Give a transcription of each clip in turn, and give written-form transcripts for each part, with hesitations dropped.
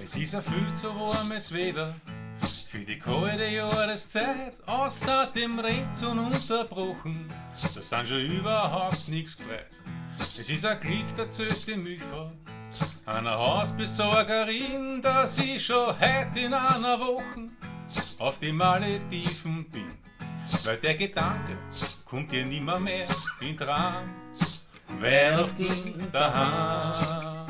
Es ist ein viel zu warmes Wetter für die kalte Jahreszeit. Außerdem regnet's ununterbrochen, da sind schon überhaupt nichts gefreut. Es ist ein Glück, der zählt die Milchfrau, einer Hausbesorgerin, dass ich schon heute in einer Woche auf die Malediven bin. Weil der Gedanke kommt dir nimmer mehr in Traum. Weihnachten daheim.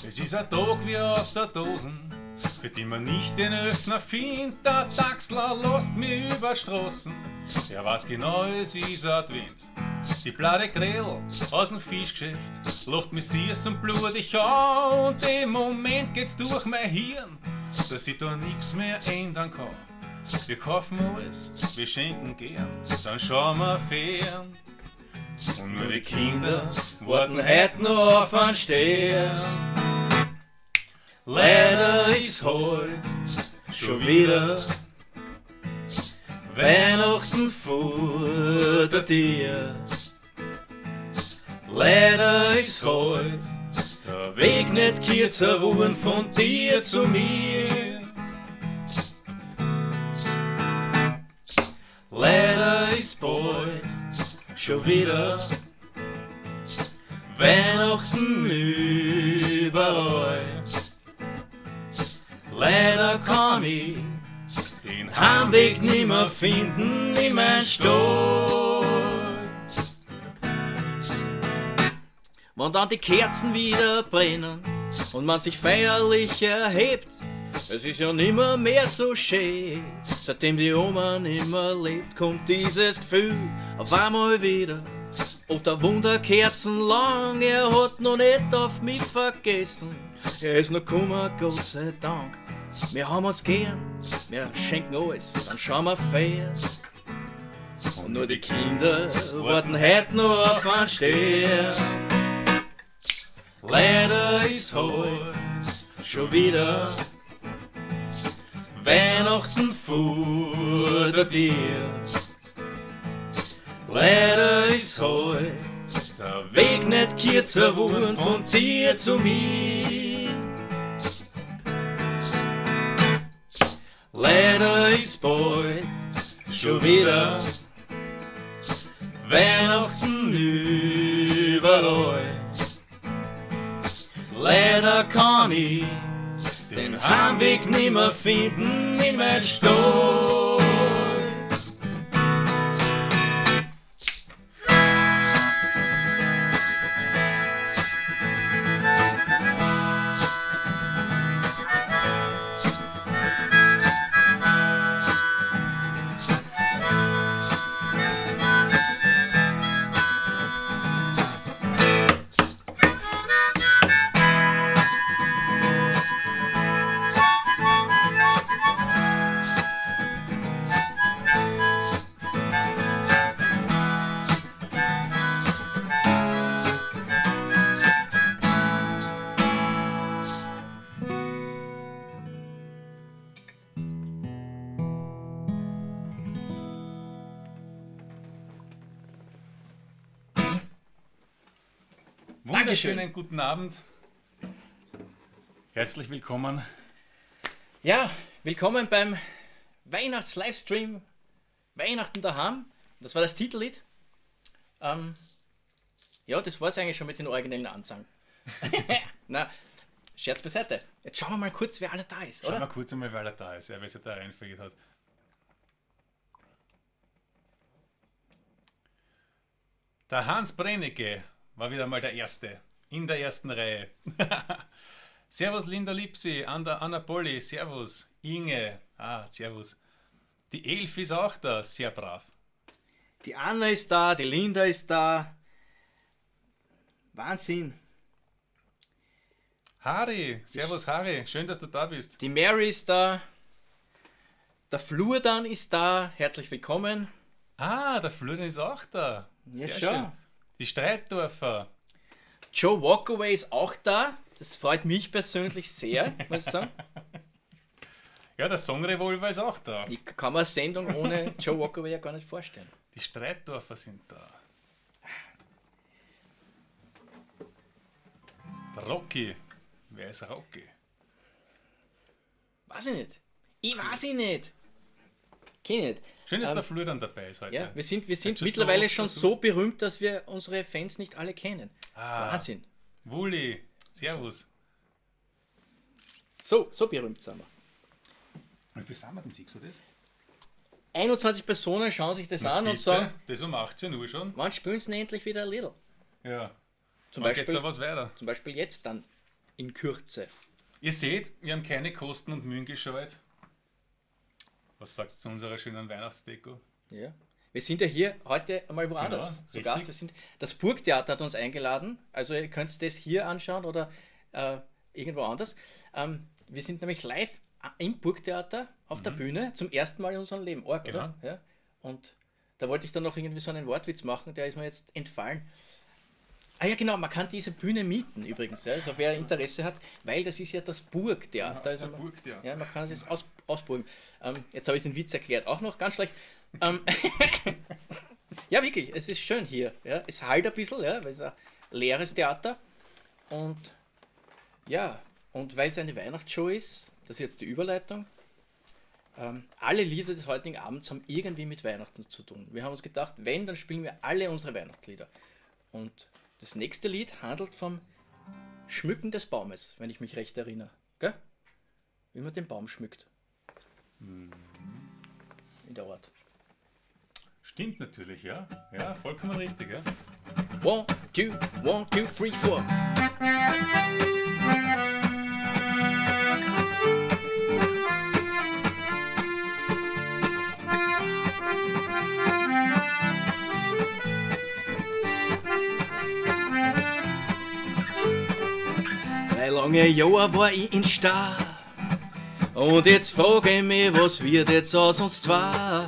Es ist ein Tag wie aus der Dosen, für die man nicht den Öffner findet. Der Taxler lässt mich über Straßen, er weiß genau, es ist Advent. Die blade Grill aus dem Fischgeschäft lacht mich süß und blutig an. Und im Moment geht's durch mein Hirn, dass ich da nix mehr ändern kann. Wir kaufen alles, wir schenken gern, dann schauen wir fern. Und nur die Kinder warten heut noch auf einen Stern. Leider ist heut schon wieder Weihnachten vor der Tür. Leider ist heut der Weg nicht kürzer geworden von dir zu mir. Leider ist bald schon wieder Weihnachten überall. Leider kann ich den Heimweg nimmer finden in mein Stall. Wenn dann die Kerzen wieder brennen und man sich feierlich erhebt, es ist ja nimmer mehr so schön. Seitdem die Oma nimmer lebt, kommt dieses Gefühl auf einmal wieder. Auf der Wunderkerzen lang, er hat noch nicht auf mich vergessen. Er ist noch gekommen, Gott sei Dank. Wir haben uns gern, wir schenken alles, dann schauen wir fern. Und nur die Kinder warten heut noch auf einen Stern. Leider ist heut schon wieder Weihnachten vor der Tür. Leider ist heut der Weg nicht kürzer geworden von dir zu mir. Leider ist bald schon wieder Weihnachten überall. Leider kann ich den Heimweg nimmer finden in mein Stall. Wunderschönen guten Abend. Herzlich willkommen. Ja, willkommen beim Weihnachts-Livestream Weihnachten daheim. Das war das Titellied. Ja, das war's eigentlich schon mit den originellen Ansagen. Na, Scherz beiseite. Jetzt schauen wir mal kurz, wer alle da ist, oder? Schauen wir kurz einmal, wer alle da ist, ja, wer sich da reinvergeht hat. Der Hans Brennecke war wieder mal der Erste in der ersten Reihe. Servus Linda Lipsi, Anna Polli, servus Inge, servus. Die Elf ist auch da, sehr brav. Die Anna ist da, die Linda ist da. Wahnsinn. Harry, servus Harry, schön, dass du da bist. Die Mary ist da, der Flurdan ist da, herzlich willkommen. Ah, der Flurdan ist auch da. Ja, sehr schon. schön. Die Streitdorfer. Joe Walkaway ist auch da. Das freut mich persönlich sehr, muss ich sagen. Ja, der Songrevolver ist auch da. Ich kann mir eine Sendung ohne Joe Walkaway ja gar nicht vorstellen. Die Streitdorfer sind da. Rocky. Wer ist Rocky? Weiß ich nicht. Ich weiß ich nicht. Kenn ich nicht. Schön, dass der Flur dann dabei ist heute. Ja, wir sind Hat schon mittlerweile so schon oft so berühmt, dass wir unsere Fans nicht alle kennen. Ah. Wahnsinn. Wuli, servus. So, so berühmt sind wir. Wie viel sind wir denn, siehst du das? 21 Personen schauen sich das an und Bitte? sagen, Das um 18 Uhr schon. wann spielen sie denn endlich wieder ein Lidl? Ja. Zum Wann geht Beispiel, da was weiter? zum Beispiel jetzt dann in Kürze. Ihr seht, wir haben keine Kosten und Mühen gescheut. Was sagst du zu unserer schönen Weihnachtsdeko? Ja. Wir sind ja hier heute einmal woanders Genau, zu Gast. richtig. Das Burgtheater hat uns eingeladen. Also ihr könnt das hier anschauen oder irgendwo anders. Wir sind nämlich live im Burgtheater auf der Bühne zum ersten Mal in unserem Leben. Org, oder? Genau. Ja. Und da wollte ich dann noch irgendwie so einen Wortwitz machen, der ist mir jetzt entfallen. Ah ja, genau, man kann diese Bühne mieten übrigens, ja, also wer Interesse hat, weil das ist ja das Burgtheater. Das Also ist der man- Burgtheater. Ja, man kann es jetzt ausprobieren. Jetzt habe ich den Witz erklärt, auch noch ganz schlecht. Ja, wirklich, es ist schön hier. Ja. Es halt ein bisschen, ja, weil es ein leeres Theater. Und ja, und weil es eine Weihnachtsshow ist, das ist jetzt die Überleitung, alle Lieder des heutigen Abends haben irgendwie mit Weihnachten zu tun. Wir haben uns gedacht, wenn, dann spielen wir alle unsere Weihnachtslieder. Und das nächste Lied handelt vom Schmücken des Baumes, wenn ich mich recht erinnere. Gell? Wie man den Baum schmückt. In der Ort. Stimmt natürlich, ja. Ja, vollkommen richtig, ja. 1, 2, 1, 2, 3, 4. Drei lange Jahre war ich in Star. Und jetzt frag ich mich, was wird jetzt aus uns zwei?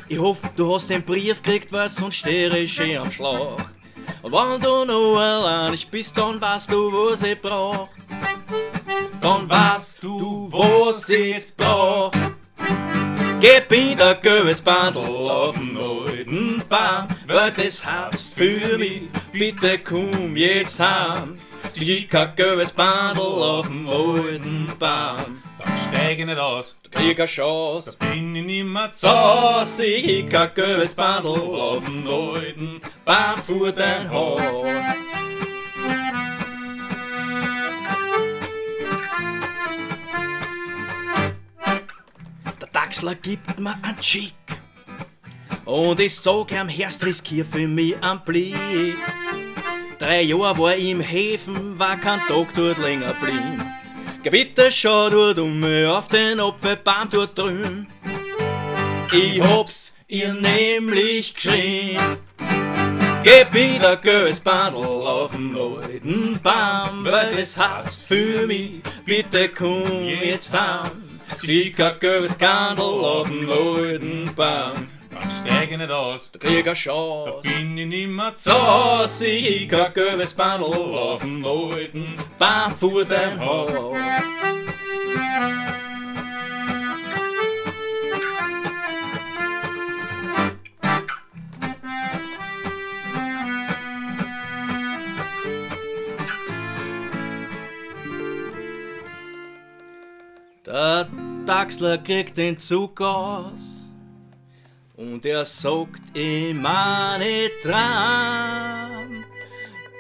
Ich hoff, du hast den Brief gekriegt, weil sonst steh ich schön am Schlauch. Und wenn du noch allein nicht bist, dann weißt du, was ich brauch. Dann weißt du, was ich brauch. Gib mir der gelbes Bandel auf den alten Baum, weil das heißt für mich, bitte komm jetzt heim. Sieh kein gelbes Bandel auf dem alten Baum. Dann steige ich nicht aus. Krieg eine Chance. Bin ich nimmer zu. So sieh ich kein gelbes Bandel auf dem alten Baum vor dein Haus. Der Taxler gibt mir einen Tschick und ich sag ihm, Herrst, riskier für mich einen Blick. 3 Jahre war ich im Häfen, war kein Tag dort länger blieben. Geh bitte schau dort um mich auf den Apfelbaum dort drüben. Ich hab's ihr nämlich geschrien. Gib wieder gelbes Bandel auf den alten Baum, weil das heißt für mich, bitte komm jetzt heim. Sieh kein gelbes Kandel auf den alten Baum. Dann steige ich nicht aus. Krieg eine Chance. Bin ich nimmer zu. So sieh ich kein gelbes Bandel auf dem alten Baum vor dein Haus. Der Taxler kriegt den Zug aus und er sagt in meine Tram.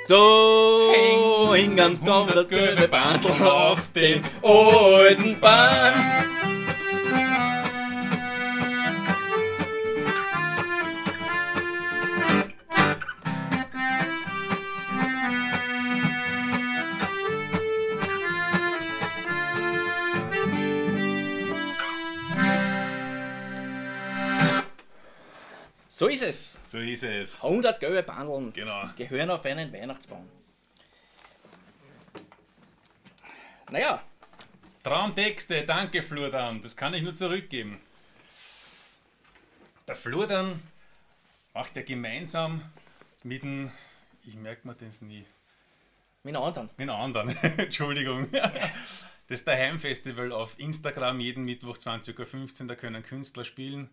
Da hängen 100 gelbe Bandel auf dem alten Baum. So ist es. So ist es. 100 gelbe Bandeln Genau. gehören auf einen Weihnachtsbaum. Naja, Traumtexte, danke Flurdan, das kann ich nur zurückgeben. Der Flurdan macht ja gemeinsam mit dem, ich merke mir das nie, mit einem anderen. mit einem anderen, Entschuldigung. Das Daheim-Festival auf Instagram jeden Mittwoch 20:15 Uhr, da können Künstler spielen.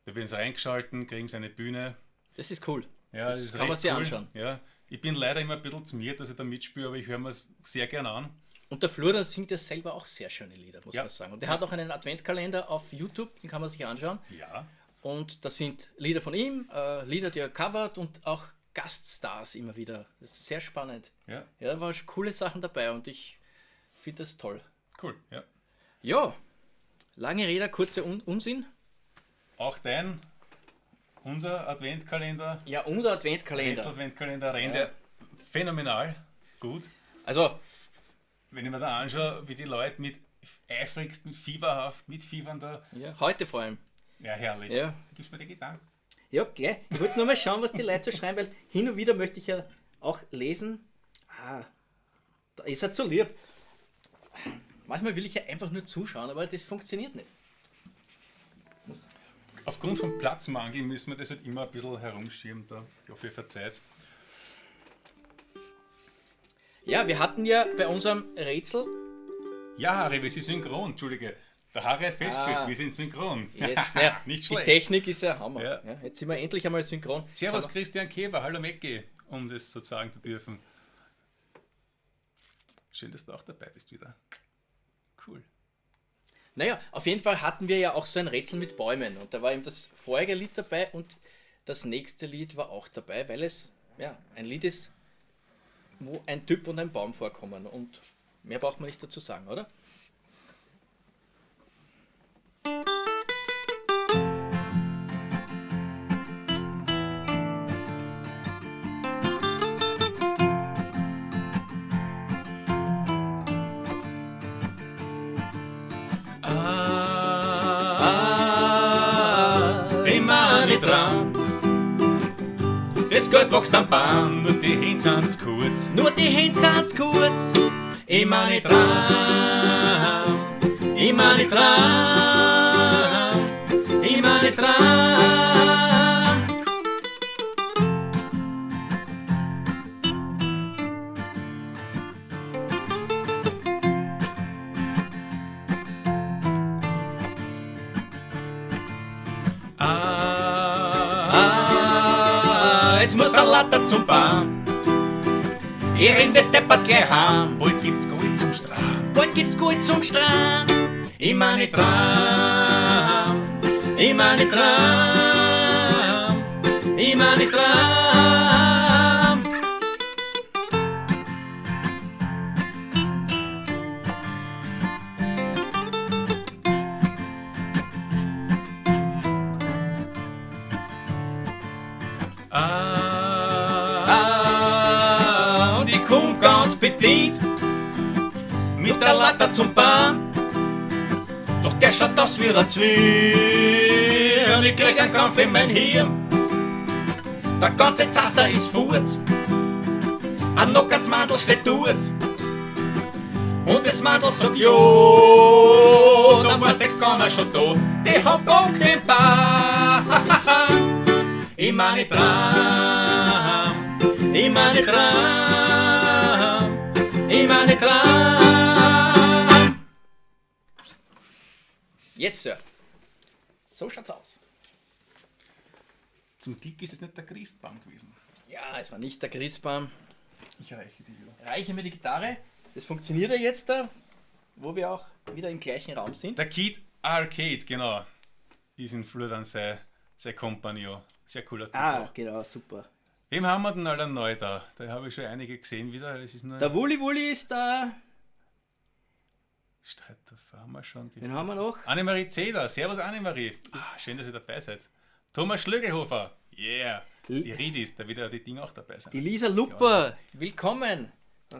Da werden sie reingeschalten, kriegen sie eine Bühne. Das ist cool. Ja, das ist kann man recht sich cool. anschauen. Ja, Ich bin leider immer ein bisschen zu mir, dass ich da mitspiele, aber ich höre mir es sehr gerne an. Und der Florian singt ja selber auch sehr schöne Lieder, muss man sagen. Und er hat auch einen Adventkalender auf YouTube, den kann man sich anschauen. Ja. Und das sind Lieder von ihm, Lieder, die er covert und auch Gaststars immer wieder. Das ist sehr spannend. Ja. Ja, da waren schon coole Sachen dabei und ich finde das toll. Cool, ja. Ja, lange Rede, kurzer Unsinn. Auch unser Adventkalender. Ja, unser Adventkalender. Adventkalender rennt ja phänomenal gut. Also, wenn ich mir da anschaue, wie die Leute mit eifrigsten, fieberhaft, mitfiebern da. Ja, heute vor allem. Ja, herrlich. Ja. Gibst mir die Gitarre? Ja, gleich. Ich wollte nur mal schauen, was die Leute so schreiben, weil hin und wieder möchte ich ja auch lesen. Ah, da ist er zu lieb. Manchmal will ich ja einfach nur zuschauen, aber das funktioniert nicht. Aufgrund von Platzmangel müssen wir das halt immer ein bisschen herumschieben. Da. Ich hoffe, ihr verzeiht. Ja, wir hatten ja bei unserem Rätsel... Ja, Harry, wir sind synchron, Entschuldige. Der Harry hat festgestellt, wir sind synchron. Yes, naja, nicht schlecht. Die Technik ist ja Hammer. Ja. Ja, jetzt sind wir endlich einmal synchron. Servus Christian Keber, hallo Mecki, um das so sagen zu dürfen. Schön, dass du auch dabei bist wieder. Cool. Naja, auf jeden Fall hatten wir ja auch so ein Rätsel mit Bäumen. Und da war eben das vorige Lied dabei und das nächste Lied war auch dabei, weil es ja ein Lied ist, wo ein Typ und ein Baum vorkommen. Und mehr braucht man nicht dazu sagen, oder? Das Geld wächst am Baum, nur die Hände sind zu kurz. Nur die Hände sind zu kurz. Immer nicht dran, immer nicht dran, immer nicht dran. Es muss ein Latter zum Baum. Ich renne deppert gleich heim. Bald gibt's Gold zum Strand. Bald gibt's Gold zum Strand. Immer nicht dran, immer nicht dran, immer nicht dran. Und ich komm ganz bedient mit der Latte zum Baum. Doch der schaut aus wie ein Zwirn. Ich krieg einen Kampf in mein Hirn. Der ganze Zaster ist fort. Ein Nockertsmandel steht dort. Und das Mandel sagt, jo, dann war 6 Garner schon da. Die haben Bock den Baum. Immer nicht dran, immer nicht dran, immer nicht dran. Yes, Sir. So schaut's aus. Zum Glück ist es nicht der Christbaum gewesen. Ja, es war nicht der Christbaum. Ich reiche die wieder. Reiche mir die Gitarre. Das funktioniert ja jetzt da, wo wir auch wieder im gleichen Raum sind. Der Kid Arcade, genau. Ist in Florian sein Kompagnon. Sehr cooler Typ. Ah, auch. Genau, super. Wem haben wir denn alle neu da? Da habe ich schon einige gesehen wieder. Es ist nur Der Wulli Wulli ist da. Streitdorfer haben wir schon. Den haben wir noch. Annemarie Zeder. Servus Annemarie. Ah, schön, dass ihr dabei seid. Thomas Schlögelhofer. Yeah. Die Ridis, da wird ja die Dinge auch dabei sein. Die Lisa Luper. Willkommen.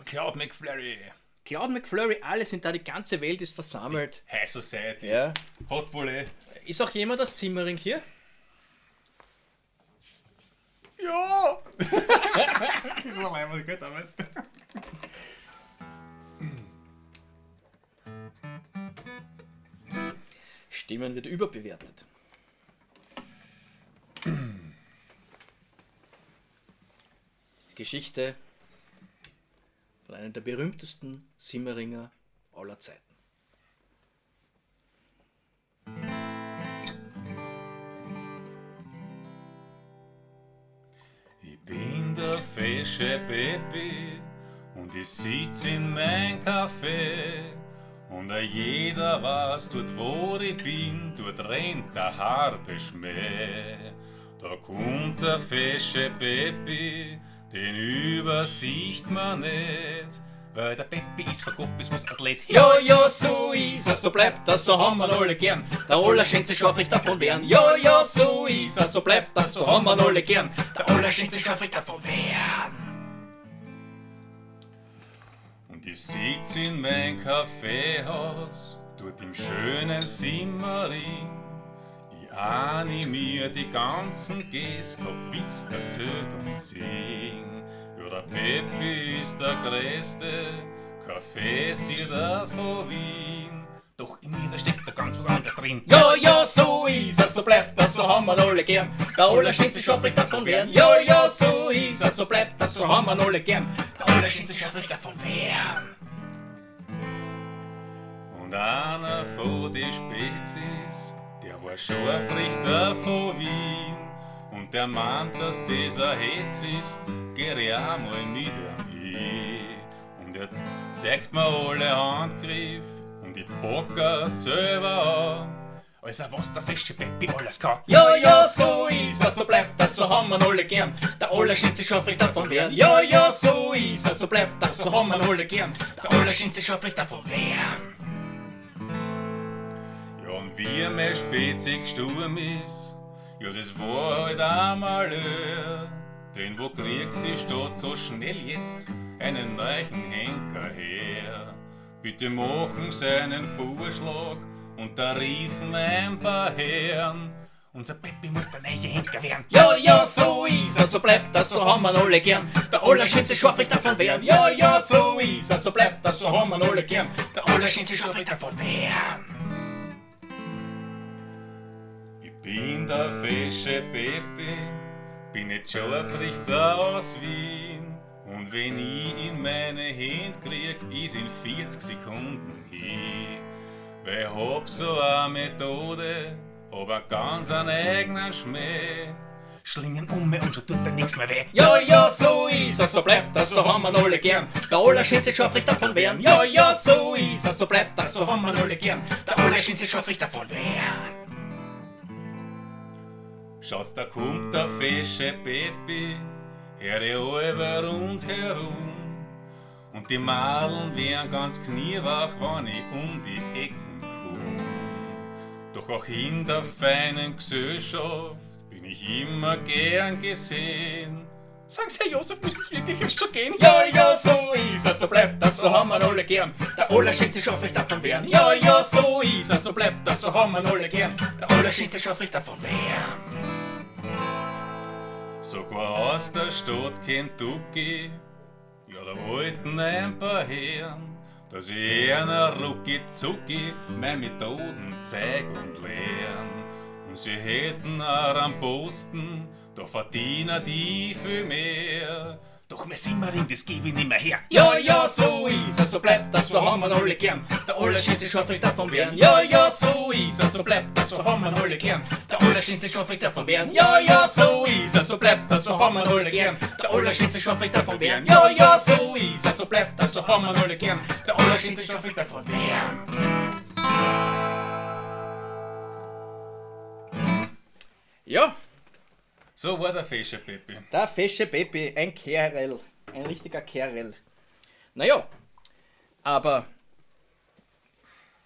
Cloud McFlurry. Cloud McFlurry, alle sind da, die ganze Welt ist versammelt. Die High Society. Ja. Hot Volley. Ist auch jemand aus Simmering hier? Ja! Das war einmal gut damals. Stimmen wird überbewertet. Das ist die Geschichte von einem der berühmtesten Simmeringer aller Zeiten. Ich bin der fesche Peppi und ich sitz in mein Café. Und a jeder weiß dort, wo ich bin, dort rennt der harbe Schmäh. Da kommt der fesche Peppi, den übersieht man nicht, weil der Peppi ist verkauft bis was Athlet. Ja, ja, so ist es, so bleibt das, so haben wir alle gern. Der allerschönste Scharfrichter von Wern. Ja, ja, so ist es, so bleibt das, so haben wir alle gern. Der allerschönste Scharfrichter von Wern. Und ich sitz in mein Kaffeehaus, dort im schönen Simmering. Ich animier die ganzen Gäste, hab Witz erzählt und sing. Ja, der Peppi ist der Größte, Kaffeesieger von Wien. Doch in mir, da steckt da ganz was anderes drin. Ja, ja, so ist es, so bleibt das, so haben wir alle gern. Der allerschönste Scharfrichter von Wern. Ja, ja, so ist es, so bleibt das, so haben wir alle gern. Der allerschönste Scharfrichter von Wern. Und einer von den Spezies, der war Scharfrichter von Wien. Und der meint, dass das ein Hetz ist, geh ich auch mal mit ihm hin. Und er zeigt mir alle Handgriff und ich pack es selber an. Also was der fesche Peppi alles kann. Ja, ja, so ist es, so bleibt das, so haben wir alle gern. Der allerschönste Scharfrichter von Wern. Ja, ja, so ist es, so bleibt das, so haben wir alle gern. Der allerschönste Scharfrichter von Wern. Ja, und wie mein Spezi gestorben ist, ja, das war halt einmal er. Denn wo kriegt die Stadt so schnell jetzt einen neuen Henker her? Bitte machen Sie einen Vorschlag und da riefen ein paar Herren. Unser Peppi muss der neue Henker werden. Ja, ja, so ist es, so bleibt das, so haben wir alle gern. Der allerschönste Scharfrichter von Wern. Ja, ja, so ist es, so bleibt das, so haben wir alle gern. Der allerschönste Scharfrichter von Wern. Ich bin der fesche Peppi, bin nicht Scharfrichter aus Wien. Und wenn ich in meine Hände krieg, ist in 40 Sekunden hin. Weil ich hab so eine Methode, hab einen ganz einen eigenen Schmäh. Schlingen um mich und schon tut mir nix mehr weh. Ja, ja, so ist es, so bleibt das, so haben wir alle gern. Der allerschönste Scharfrichter von Wern. Ja, ja, so ist es, so bleibt das, so haben wir alle gern. Der allerschönste Scharfrichter von Wern. Schaut's, da kommt der fesche Peppi, hör ich alle rundherum. Und die Madeln wären ganz kniewach, wenn ich um die Ecken komm. Doch auch in der feinen Gesellschaft bin ich immer gern gesehen. Sagen Sie, Herr Josef, müssen Sie wirklich erst schon gehen? Ja, ja, so ist es, so bleibt das, so haben wir alle gern. Der allerschönste Scharfrichter von Wern. Ja, ja, so ist es, so bleibt das, so haben wir alle gern. Der allerschönste Scharfrichter von Wern. Sogar aus der Stadt Kentucky, ja, da wollten ein paar Herren, dass ich einer rucki zucki meine Methoden zeig und lern. Und sie hätten auch am Posten, da verdienen die viel mehr. Doch mein Simmering, das geb ich nimmer her. Ja, ja, so ist es, so bleibt das, so haben wir alle gern. Der allerschönste Scharfrichter von Wern. Ja, ja, so ist es, so bleibt das, so haben wir alle gern. Der allerschönste Scharfrichter von Wern. Ja, ja, so ist es, so bleibt das, so haben wir alle gern. Der allerschönste Scharfrichter von Wern. Ja, ja, so ist es, so bleibt das, so haben wir alle gern. Der allerschönste Scharfrichter von Wern. Ja. So war der fesche Peppi. Der fesche Peppi, ein Kerl, ein richtiger Kerl. Naja, aber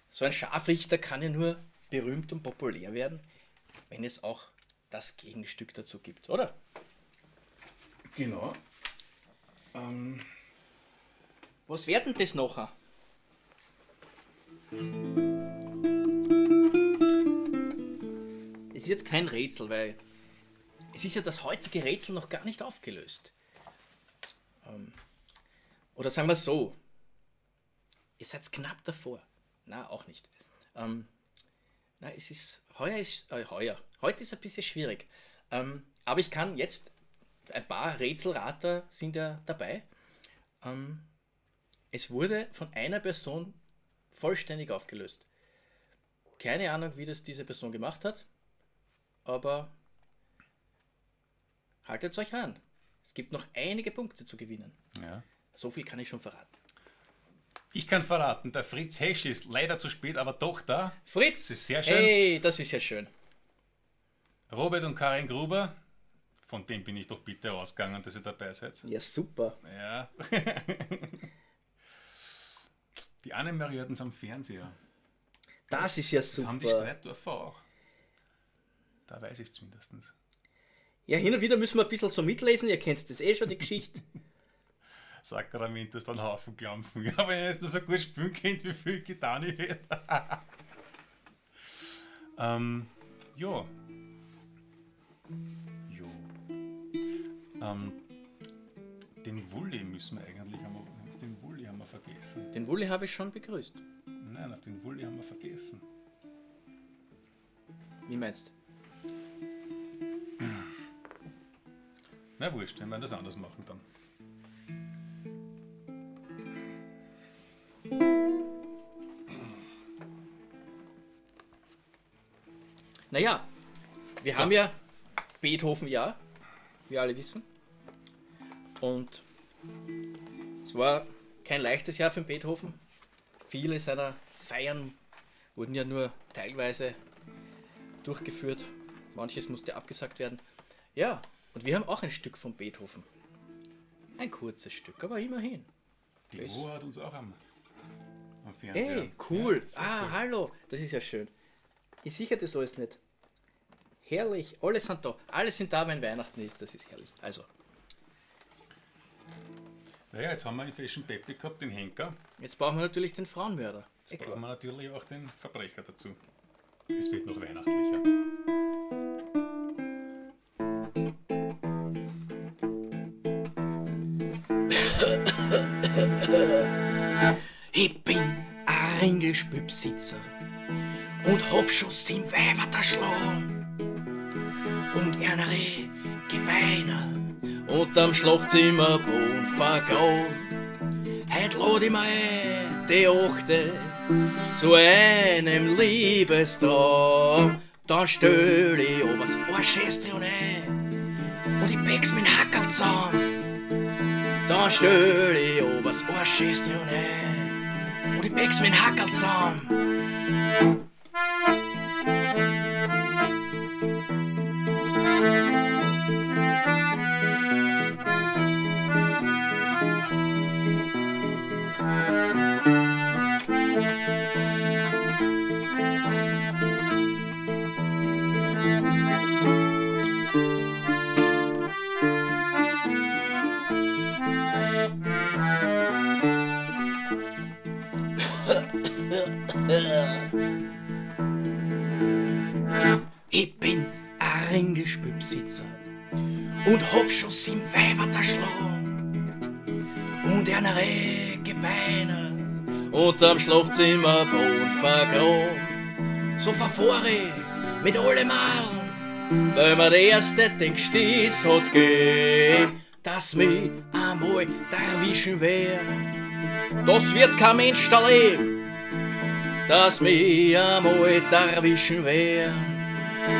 so ein Scharfrichter kann ja nur berühmt und populär werden, wenn es auch das Gegenstück dazu gibt, oder? Genau. Was wird denn das nachher? Es ist jetzt kein Rätsel, weil es ist ja das heutige Rätsel noch gar nicht aufgelöst. Oder sagen wir so, ihr seid knapp davor. Na, auch nicht. Na, es ist, heuer ist, heuer. Heute ist ein bisschen schwierig. Aber ich kann jetzt, ein paar Rätselrater sind ja dabei. Es wurde von einer Person vollständig aufgelöst. Keine Ahnung, wie das diese Person gemacht hat, aber haltet euch an. Es gibt noch einige Punkte zu gewinnen. Ja. So viel kann ich schon verraten. Ich kann verraten, der Fritz Hesch ist leider zu spät, aber doch da. Fritz! Das ist sehr schön. Hey, das ist ja schön. Robert und Karin Gruber, von dem bin ich doch bitte ausgegangen, dass ihr dabei seid. Ja, super. Ja. Die Annemarie hat uns am Fernseher. Das ist ja Das haben die super. Streitdorfer auch. Da weiß ich es zumindest. Ja, hin und wieder müssen wir ein bisschen so mitlesen. Ihr kennt das eh schon, die Geschichte. Sakrament ist ein Haufen Klampfen. Ja, wenn ich jetzt nur so gut spielen könnt, wie viel ich getan ich hätte. Ja. Jo. Den Wulli müssen wir eigentlich, auf den Wulli haben wir vergessen. Den Wulli habe ich schon begrüßt. Nein, auf den Wulli haben wir vergessen. Wie meinst du? Na wurscht, wir werden das anders machen dann. Naja, wir So. haben ja Beethoven ja, wie alle wissen. Und es war kein leichtes Jahr für den Beethoven. Viele seiner Feiern wurden ja nur teilweise durchgeführt. Manches musste abgesagt werden. Ja, und wir haben auch ein Stück von Beethoven. Ein kurzes Stück, aber immerhin. Die Das- Uhr hat uns auch am Fernseher. Ey, cool. Ja, sehr Ah, cool. hallo. Das ist ja schön. Ich sicher das alles nicht. Herrlich. Alle sind da. Alle sind da, wenn Weihnachten ist. Das ist herrlich. Also, Naja, jetzt haben wir den Fashion Pepe gehabt, den Henker. jetzt brauchen wir natürlich den Frauenmörder. Jetzt Eh, brauchen klar. wir natürlich auch den Verbrecher dazu. Es wird noch weihnachtlicher. Ich bin ein Ringelspübsitzer und hab schon im Weiber erschlagen und andere Gebeine und am Schlafzimmerboden vergraben. Heut lad ich mir ein, die Achte zu einem Liebestraum. Dann stell ich obers Arschäste und ein und ich pack's mit dem Hackerl zusammen. Dann stell ich obers Arschäste und ein und ich pack's mit dem Hackerl zusammen. Ich bin ein Ringelspübsitzer und hab schon im Weiber erschlagen und eine Gebeine und am Schlafzimmerboden vergraben. So verfahr ich mit alle Malen, weil mir der erste den Gestieß hat gegeben, dass mich einmal erwischen wär. Das wird kein Mensch erleben, dass mich einmal erwischen wär.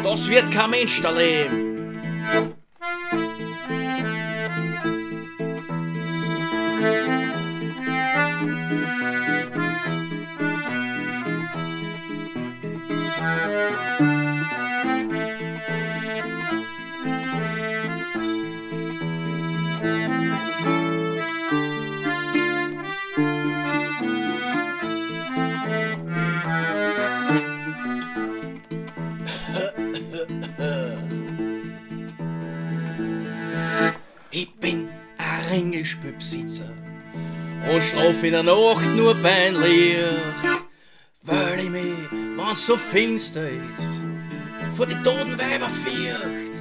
Das wird kein Mensch erleben. Ich bin ein Ringelspübsitzer und schlaf in der Nacht nur beim Licht, weil ich mich, wenn's so finster ist, vor die toten Weiber fürcht.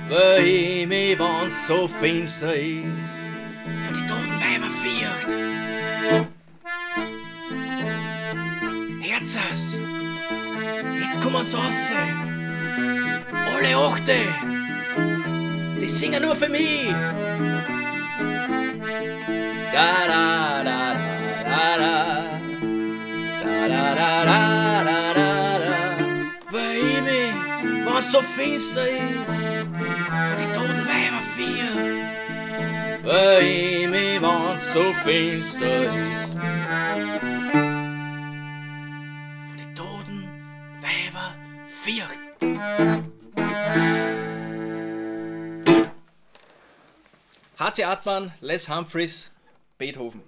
Weil ich mich, wenn's so finster ist, vor die toten Weiber fürcht. Herzers, jetzt kommen's raus. Alle Achte, die singen nur für mich. Da da da da da da da da da da da da, weil ich mich, wenn's so finster ist, vor die toten Weiber fürcht. Weil ich mich, wenn's so finster ist, vor die toten Weiber fürcht. H.C. Artmann, Les Humphries, Beethoven.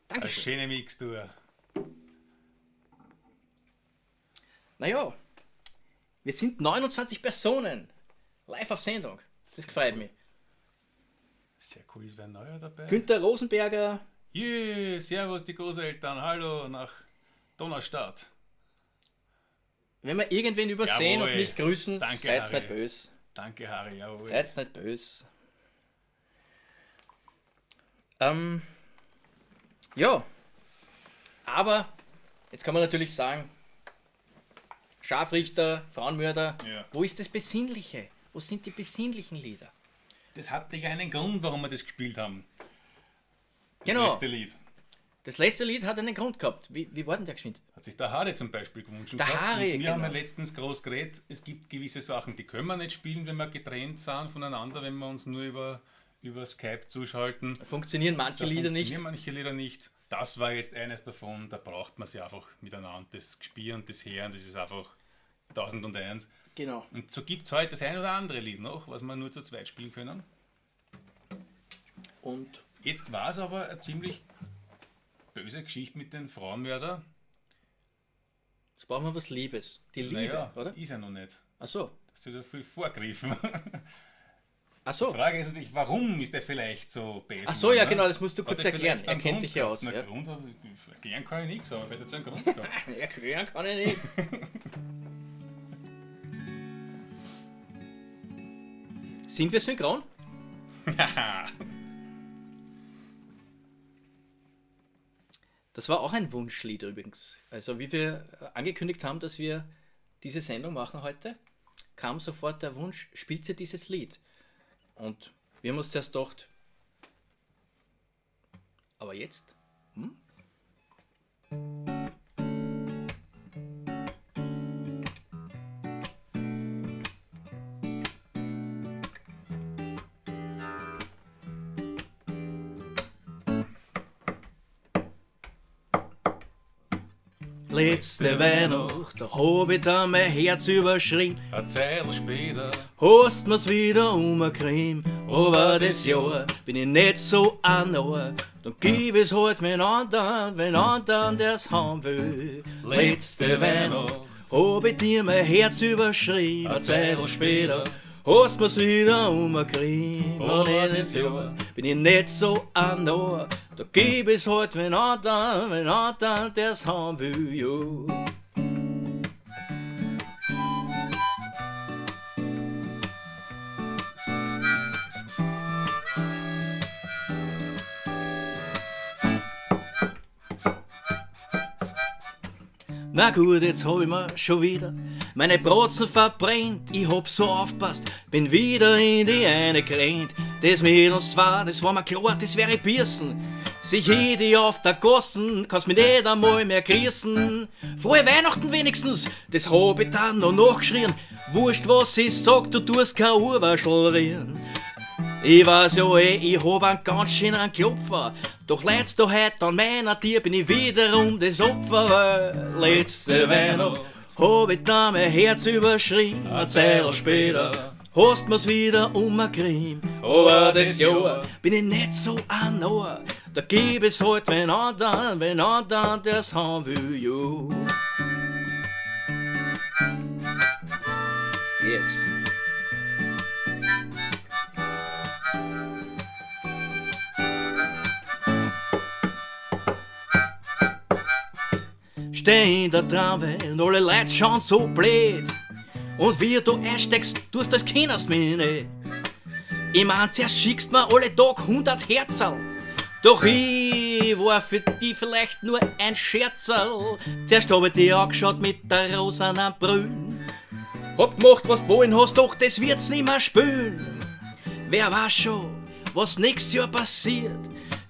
Eine Dankeschön. schöne Mixtur. Naja, wir sind 29 Personen live auf Sendung. Das gefreut mich. Sehr cool, ist wer neuer dabei? Günter Rosenberger, Jö, servus die Großeltern, hallo nach Donaustadt. wenn wir irgendwen übersehen Jawohl. und nicht grüßen, Danke, seid's Harry. nicht böse. Danke, Harry, jawohl. Seid's nicht böse. Ja, aber jetzt kann man natürlich sagen, Scharfrichter, Frauenmörder, Ja. wo ist das Besinnliche? Wo sind die besinnlichen Lieder? Das hat ja einen Grund, warum wir das gespielt haben. Das Genau. letzte Lied. Das letzte Lied hat einen Grund gehabt. Wie war denn der geschwind? Hat sich der Harry zum Beispiel gewünscht. Der gehabt. Harry, Und wir haben ja genau. letztens groß geredet, es gibt gewisse Sachen, die können wir nicht spielen, wenn wir getrennt sind voneinander, wenn wir uns nur über Skype zuschalten. Funktionieren manche Da Lieder nicht. funktionieren manche Lieder nicht. Das war jetzt eines davon, da braucht man sie einfach miteinander. Das Gespür und das Hören, das ist einfach 1001. Genau. Und so gibt es heute das ein oder andere Lied noch, was wir nur zu zweit spielen können. Und Jetzt war es aber eine ziemlich böse Geschichte mit den Frauenmörder. jetzt brauchen wir was Liebes. Die Liebe, Naja, oder? Ist ja noch nicht. Ach so. Hast du da viel vorgegriffen? Ach so. Die Frage ist natürlich, warum ist der vielleicht so böse? Ach so, ja, ne? genau, das musst du Hat kurz er erklären. vielleicht Er einen kennt Grund sich ja gehabt? aus. Na, Ja. Grund, erklären kann ich nichts, aber vielleicht hat es einen Grund gehabt. Erklären kann ich nichts. Sind wir synchron? Das war auch ein Wunschlied übrigens. Also wie wir angekündigt haben, dass wir diese Sendung machen heute, kam sofort der Wunsch, spielt sie dieses Lied? Und wir haben uns zuerst gedacht, aber jetzt? Hm? Letzte Weihnacht, da hab ich da mein Herz überschrien. Eine Zeil später Hast mir's wieder umgekriegt, aber das Jahr bin ich nicht so an Dann gib es halt wenn anderen, der's haben will. Letzte Weihnacht hab ich dir mein Herz überschrieben, eine Zeitl später hast mir's wieder umgekriegt. Aber das Jahr bin ich nicht so an Da gib es halt wenn anderen, der's haben will, jo. Na gut, jetzt hab ich mir schon wieder meine Brotzen verbrennt. Ich hab so aufpasst, bin wieder in die eine gerannt. Das mit uns zwar, das war mir klar, das wäre Birsen. Sich ich auf der Gossen, kannst mich nicht einmal mehr grüßen. Frohe Weihnachten wenigstens, das hab ich dann noch nachgeschrien. Wurscht was ich sag, du tust kein Urwaschel rieren. Ich weiß ja eh, ich hab einen ganz schönen Klopfer. Doch leid's doch heut an meiner Tier bin ich wiederum das Opfer, weil letzte Weihnacht hab ich da mein Herz überschrien. Eine Zeitl später hast mir's wieder umgekriegt. Aber das Jahr bin ich nicht so an Ohr. Da gib es halt wenn anderen, der's haben will, jo. Yes. Steh in der Tramway und alle Leute schauen so blöd. Und wie du einsteigst, tust das kennst mich nicht. Ich mein, zuerst schickst mir alle Tag 100 Herzerl. Doch ich war für die vielleicht nur ein Scherzerl. Zuerst hab ich dich angeschaut mit der rosanen Brünn. Hab gemacht, was du wollen hast, doch das wird's nimmer spülen. Wer weiß schon, was nächstes Jahr passiert.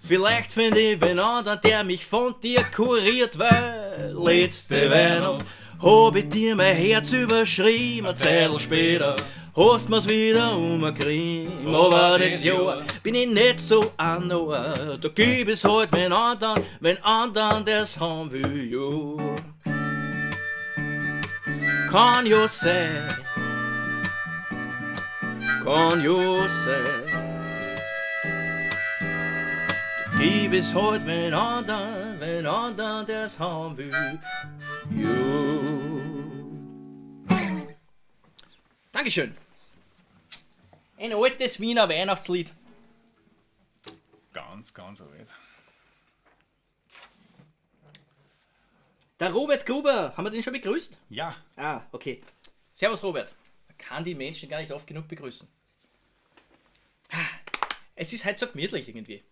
Vielleicht find ich wen anderen, der mich von dir kuriert, weil letzte Weihnacht hab ich dir mein Herz überschrieben. Eine Zeitl später Hast mir's wieder umgekriegt. Aber das Jahr bin ich nicht so an da gib es halt wenn anderen das haben will, ja. Kann ja sein, kann ja sein. Da gib es halt, wenn anderen das haben will, ja. Dankeschön. Ein altes Wiener Weihnachtslied. Ganz, ganz alt. Der Robert Gruber, haben wir den schon begrüßt? Ja. Ah, okay. Servus Robert. Man kann die Menschen gar nicht oft genug begrüßen. Es ist halt so gemütlich irgendwie.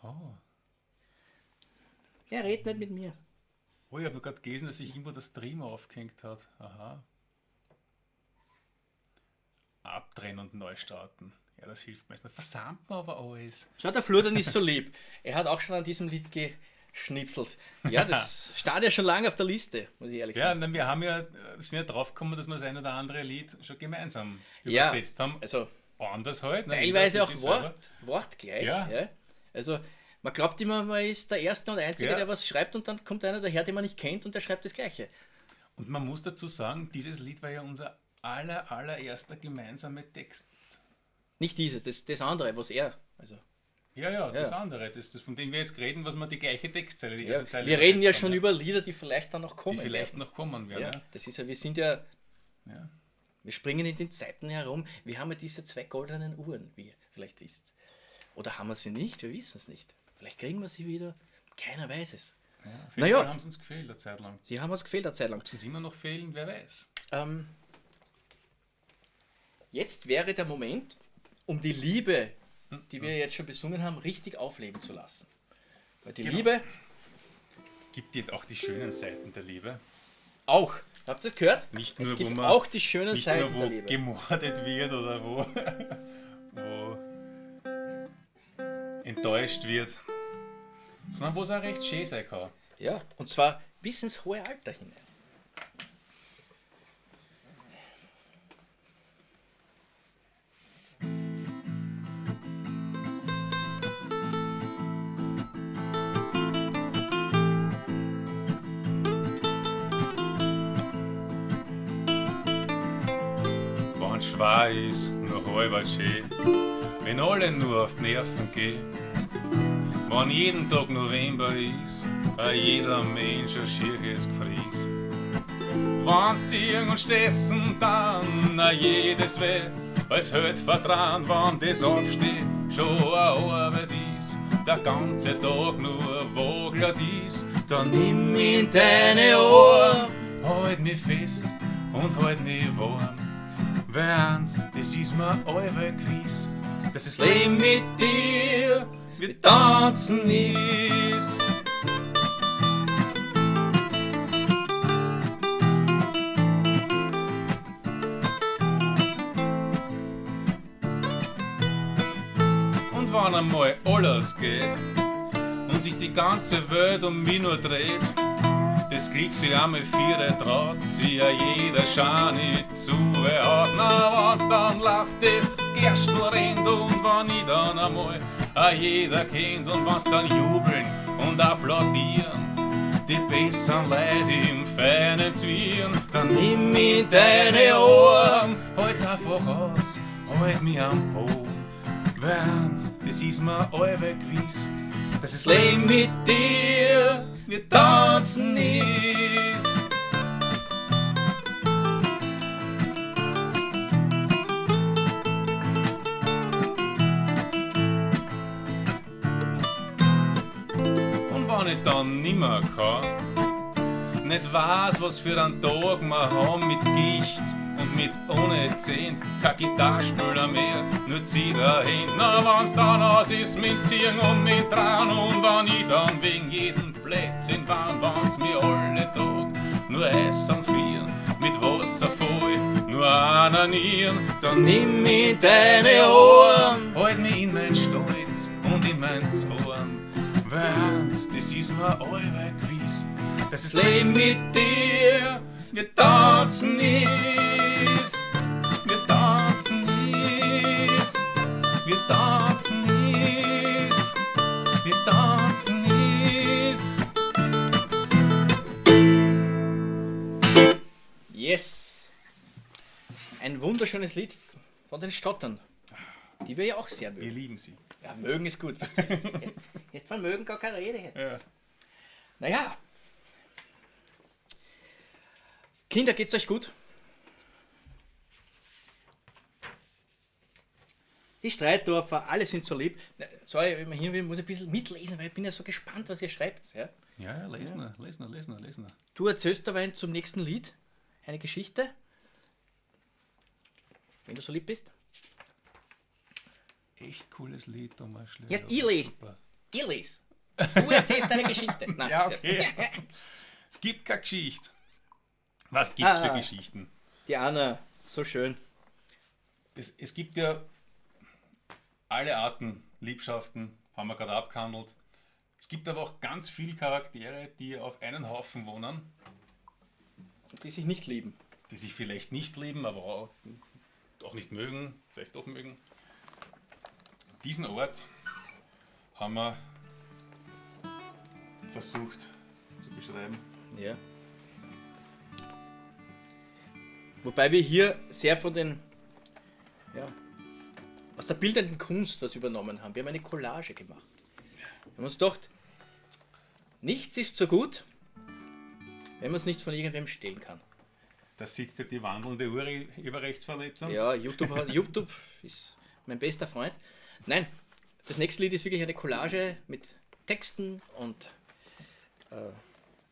Oh. Er redet nicht mit mir. Oh, ich habe gerade gelesen, dass sich irgendwo der Stream aufgehängt hat. Aha. Abdrehen und neu starten. Ja, das hilft meistens. Versamt man aber alles. Schau, der Florian ist so lieb. Er hat auch schon an diesem Lied geschnipselt. Ja, das steht ja schon lange auf der Liste, muss ich ehrlich sagen. Ja, wir haben ja, sind ja drauf gekommen, dass wir das ein oder andere Lied schon gemeinsam übersetzt haben. Also anders halt. Ne? Teilweise auch wortgleich. Ja. Ja. Also man glaubt immer, man ist der Erste und Einzige, der was schreibt, und dann kommt einer daher, den man nicht kennt, und der schreibt das Gleiche. Und man muss dazu sagen, dieses Lied war ja unser allererster gemeinsamer Text. Nicht dieses, das andere, was er. Also. Ja, das andere, das von dem wir jetzt reden, was wir die gleiche Textzeile, die erste Zeile. Wir reden ja schon über Lieder, die vielleicht dann noch kommen. Die vielleicht noch kommen werden. Ja, das ist ja, wir sind ja, wir springen in den Zeiten herum. Wir haben ja diese zwei goldenen Uhren, wie ihr vielleicht wisst. Oder haben wir sie nicht? Wir wissen es nicht. Vielleicht kriegen wir sie wieder. Keiner weiß es. Ja, auf jeden Fall haben sie uns gefehlt eine Zeit lang. Sie haben uns gefehlt eine Zeit lang. Ob sie immer noch fehlen, wer weiß. Jetzt wäre der Moment, um die Liebe, die wir jetzt schon besungen haben, richtig aufleben zu lassen. Weil die Liebe gibt dir auch die schönen Seiten der Liebe. Auch. Habt ihr das gehört? Nicht nur, es gibt wo man, auch die schönen nicht Seiten nur, wo der Liebe. Gemordet wird oder wo, wo enttäuscht wird, sondern wo es auch recht schön sein kann. Ja, und zwar bis ins hohe Alter hinein. Wenn schwer ist, noch halber schön, wenn alle nur auf die Nerven gehen, wenn jeden Tag November ist, jeder Mensch ein schieres Gefries. Wenn's ziehen und stessen, dann jedes Weh, als hört vertrauen, wann das Aufsteh schon eine Arbeit ist, der ganze Tag nur woglert ist, dann nimm mich in deine Ohren, halt mich fest und halt mich warm. Wenn's, das ist mir allweil gewiss, dass das Leben mit dir, wir tanzen ist. Und wenn einmal alles geht und sich die ganze Welt um mich nur dreht, das kriegt sie einmal viere, traut sie ja jeder Schani zu. Er hat, na, wenn's dann läuft, das Gerstl rennt und wenn ich dann einmal a jeder kennt und wenn's dann jubeln und applaudieren, die besseren Leute im feinen Zwirn, dann nimm mich in deine Ohren, halt's einfach aus, halt mich am Boden. Wenn's, das ist mir allweil gewiss, dass das Leben mit dir, wir tanzen ist. Und wenn ich dann nimmer kann, nicht weiß, was für einen Tag wir haben mit Gicht und mit ohne Zehnt, kein Gitarrspieler mehr, nur zieh dahin. Na, wenn's dann aus ist mit Ziehen und mit Tran und wenn ich dann wegen jedem Plätzchen wann, wenn's mir alle Tag nur Essen vieren, mit Wasser voll, nur ananieren, dann nimm mich deine Ohren, halt mich in mein Stolz und in mein Zorn. Wenn's, das ist mir allweil gewiss, dass das Leben mit dir, wir tanzen ist, wir wunderschönes Lied von den Stottern, die wir ja auch sehr Wir mögen. lieben sie. Ja, mögen ist gut. Jetzt von mögen gar keine Rede. Jetzt. Ja. Naja. Kinder, geht's euch gut? Die Streitdorfer, alle sind so lieb. Na, sorry, wenn man hier will, muss ich ein bisschen mitlesen, weil ich bin ja so gespannt, was ihr schreibt. Ja? Ja, ja, lesen wir, lesen wir, lesen wir, lesen wir. Du erzählst dabei zum nächsten Lied eine Geschichte. Wenn du so lieb bist. Echt cooles Lied, Thomas Schlöder. Jetzt ich lese. Super. Ich lese. Du erzählst eine Geschichte. Nein, Ja, Scherz. okay. Es gibt keine Geschichte. Was gibt's für Ah. Geschichten? Die Anna, so schön. Es gibt ja alle Arten Liebschaften, haben wir gerade abgehandelt. Es gibt aber auch ganz viele Charaktere, die auf einen Haufen wohnen, Die sich nicht lieben. die sich vielleicht nicht lieben, aber auch nicht mögen, vielleicht doch mögen. Diesen Ort haben wir versucht zu beschreiben. Ja. Wobei wir hier sehr von den, ja, aus der bildenden Kunst was übernommen haben. Wir haben eine Collage gemacht. Wir haben uns gedacht, nichts ist so gut, wenn man es nicht von irgendwem stehlen kann. Da sitzt ja die wandelnde Urheberrechtsverletzung. Ja, YouTube ist mein bester Freund. Nein, das nächste Lied ist wirklich eine Collage mit Texten und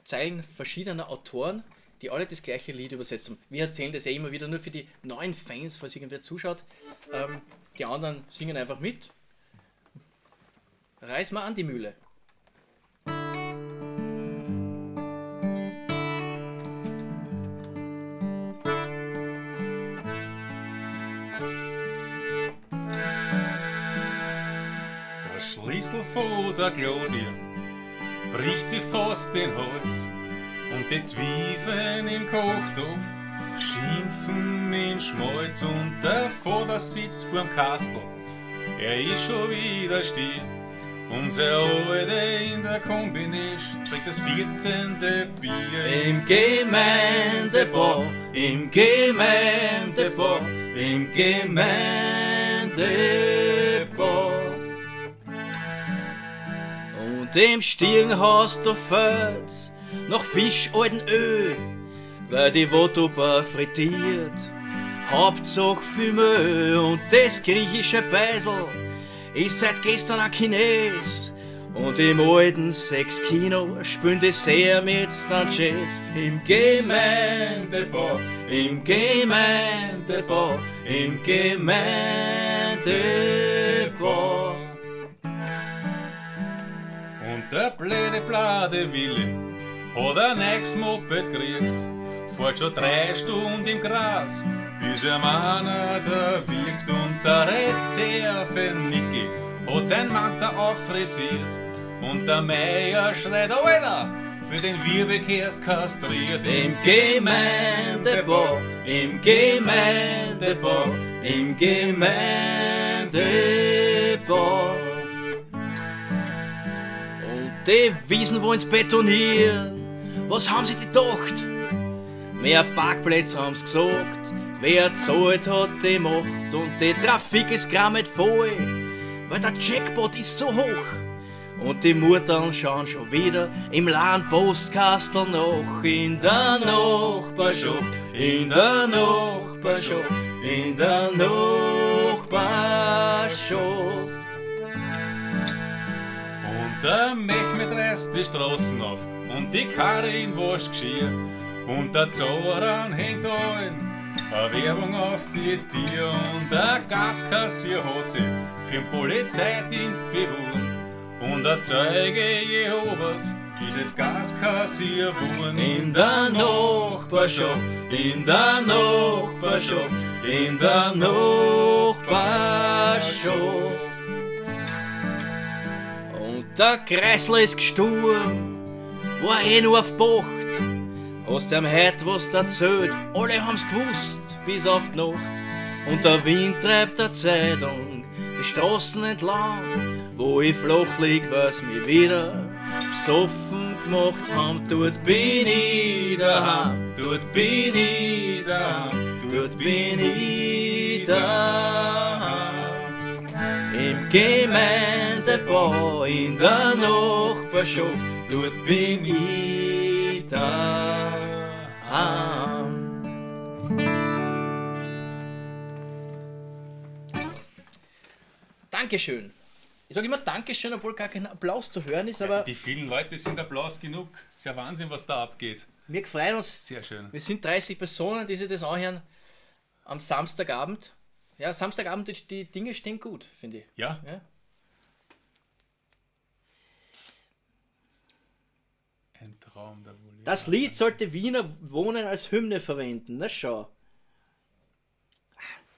Zeilen verschiedener Autoren, die alle das gleiche Lied übersetzt haben. Wir erzählen das ja immer wieder nur für die neuen Fans, falls irgendwer zuschaut. Die anderen singen einfach mit. Reiß mal an die Mühle. Der Schlüssel von der Claudia bricht sie fast den Hals und die Zwiebeln im Kochtopf schimpfen in Schmalz und der Vater sitzt vorm Kastel, er ist schon wieder still. Unser Alte in der Kombinisch trinkt das 14. Bier. Im Gemeindebau, im Gemeindebau, im Gemeindebau. Und im Stiegenhaus da fällt's noch Fisch alten Öl, weil die Votoba frittiert. Hauptsache viel Müll und das griechische Beisel ist seit gestern ein Chines. Und im alten Sechs-Kino spülen die sehr mit Sanchez. Im Gemeindebau, im Gemeindebau, im Gemeindebau. Und der blöde Blade Willi hat ein neues Moped gekriegt, fährt schon 3 Stunden im Gras, bis ihm einer da wiegt. Und der Reserve Niki hat sein Mantel auffrisiert und der Meier schreit, Alter, für den Wirbelkehrst kastriert. Im Gemeindebau, im Gemeindebau, im Gemeindebau. Und die Wiesen wollen's betonieren, was haben sie gedacht? Mehr Parkplätze haben's gesagt, wer zahlt hat die Macht. Und die Trafik ist grammet voll, weil der Jackpot ist so hoch. Und die Muttern schauen schon wieder im Landpostkastel nach. In der Nachbarschaft, in der Nachbarschaft, in der Nachbarschaft. Und der Mehmet reißt die Straßen auf und die Karin wascht Geschirr. Und der Zoran hängt allen eine Werbung auf die Tier. Und der Gaskassier hat sich für den Polizeidienst beworben. Und der Zeuge Jehovas ist jetzt Gaskassier geworden. In der Nachbarschaft, in der Nachbarschaft, in der Nachbarschaft. Und der Kreisler ist gestorben, war eh nur auf Bocht. Hast ihm heut was erzählt, alle haben's gewusst, bis auf die Nacht. Und der Wind treibt der Zeitung die Straßen entlang, wo ich flach lieg, weil's mich wieder besoffen gemacht haben. Dort bin ich daheim, dort bin ich daheim, Dort bin ich daheim. Im Gemeindebau in der Nachbarschaft, dort bin ich daheim. Dankeschön. Ich sage immer Dankeschön, obwohl gar kein Applaus zu hören ist, aber Die vielen Leute sind Applaus genug. Ist ja Wahnsinn, was da abgeht. wir freuen uns. Sehr schön. Wir sind 30 Personen, die sich das anhören am Samstagabend. Ja, Samstagabend, die Dinge stehen gut, finde ich. Ja, Ja. ein Traum der Wohl. Das Lied sollte Wiener Wohnen als Hymne verwenden. Na schau.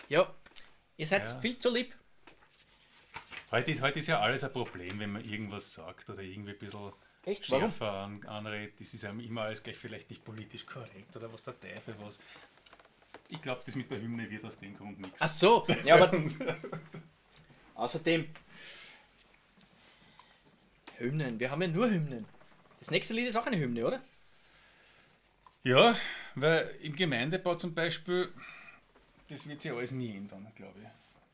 Ja, ihr seid Ja. viel zu lieb. Heute ist ja alles ein Problem, wenn man irgendwas sagt oder irgendwie ein bisschen Echt? Warum? schärfer anredet. Das ist ja immer alles gleich vielleicht nicht politisch korrekt oder was der Teufel was. Ich glaube, das mit der Hymne wird aus dem Grund nichts. Ach so, ja, aber außerdem Hymnen, wir haben ja nur Hymnen. Das nächste Lied ist auch eine Hymne, oder? Ja, weil im Gemeindebau zum Beispiel, das wird sich alles nie ändern, glaube ich.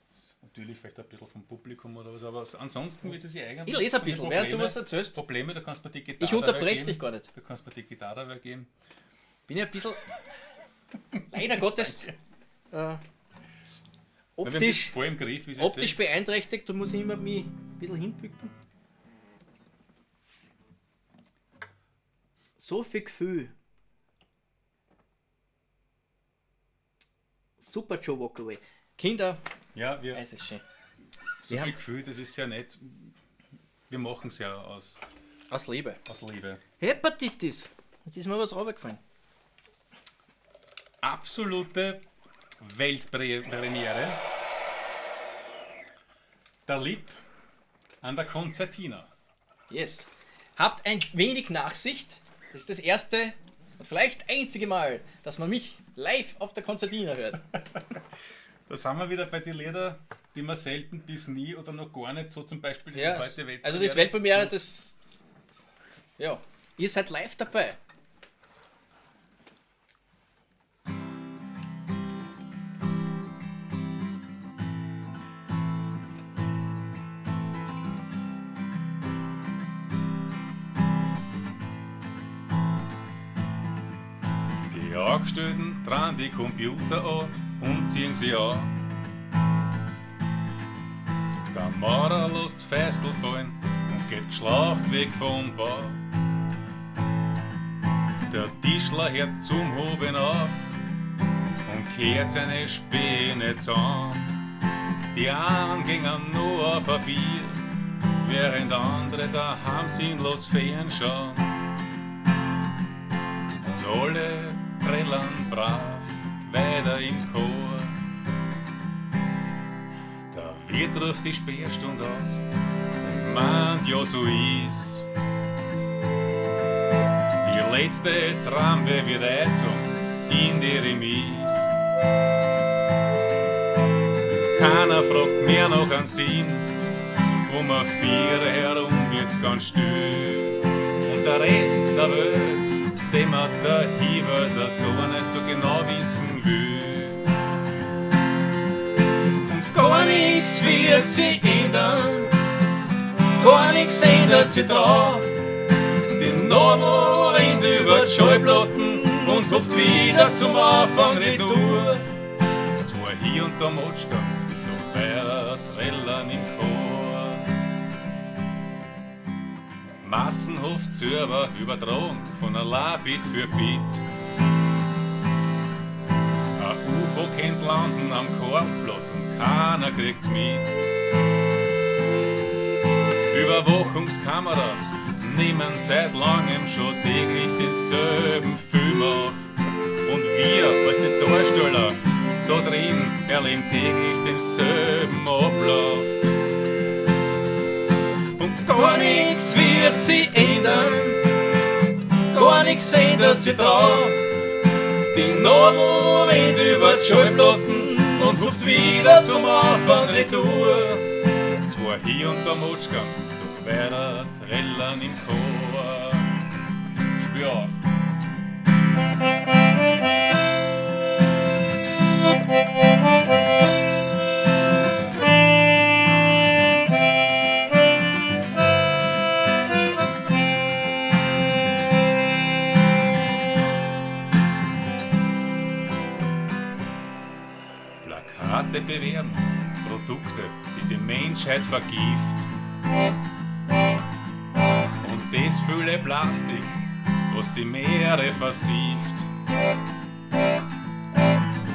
Das ist natürlich vielleicht ein bisschen vom Publikum oder was, aber ansonsten wird es sich eigentlich. Ich lese ein bisschen, während du was erzählst. Probleme, da kannst du mir die Gitarre Ich unterbreche geben. dich gar nicht. Da kannst du mir die Gitarre geben. Bin ja ein bisschen, leider Gottes, Na, wir haben optisch, das voll im Griff, wie sie optisch sind. beeinträchtigt, da muss ich immer mich ein bisschen hinbücken. So viel Gefühl. Super Joe Walkaway. Kinder, Ja, wir es ist schön. so wir viel haben- Gefühl, das ist ja nett. Wir machen es ja Aus Liebe. aus Liebe. Hepatitis. Jetzt ist mir was runtergefallen. Absolute Weltpremiere. Der Lipp an der Konzertina. Yes. Habt ein wenig Nachsicht. Das ist das erste und vielleicht einzige Mal, dass man mich live auf der Konzertina hört. Da sind wir wieder bei den Liedern, die man selten bis nie oder noch gar nicht so zum Beispiel. Das Ja, ist heute Weltpremiere. also das Weltpremiere, das. Ja, ihr seid live dabei. Die Angestellten dran die Computer an und ziehen sie an. Der Maurer lässt Festel fallen und geht geschlacht weg vom Bau. Der Tischler hört zum Hoben auf und kehrt seine Späne zusammen. Die einen gingen nur auf ein Bier, während andere daheim sinnlos fernschauen. Und alle trällern brav weiter im Chor. Der Wirt ruft die Sperrstunde aus und meint, ja so ist. Die letzte Tramway wird eingezogen in die Remise. Keiner fragt mehr nach einen Sinn, um a Vier herum wird's ganz still. Und der Rest der Welt, dem hat der Hiewels es gar nicht so genau wissen will. Und gar nichts wird sich ändern, gar nichts ändert sich dran. Die Nadel rinnt über die Schallplatten und hupft wieder zum Anfang retour. Zwar hier und da Motschka, doch weiter trällern im Chor. Massenhaft Server übertragen von einer Bit für Bit. Ein UFO kennt landen am Karlsplatz und keiner kriegt's mit. Überwachungskameras nehmen seit langem schon täglich denselben Film auf. Und wir als die Darsteller da drin erleben täglich denselben Ablauf. Und gar nichts wird sich ändern, gar nichts ändert sich dran. Die Nadel weht über die Schallplatten und ruft wieder zum Anfang retour. Zwar hier und da Motschgang, doch weiter trällern im Chor. Spür auf! Plakate bewerben Produkte, die die Menschheit vergift. Und das viele Plastik, was die Meere versieft.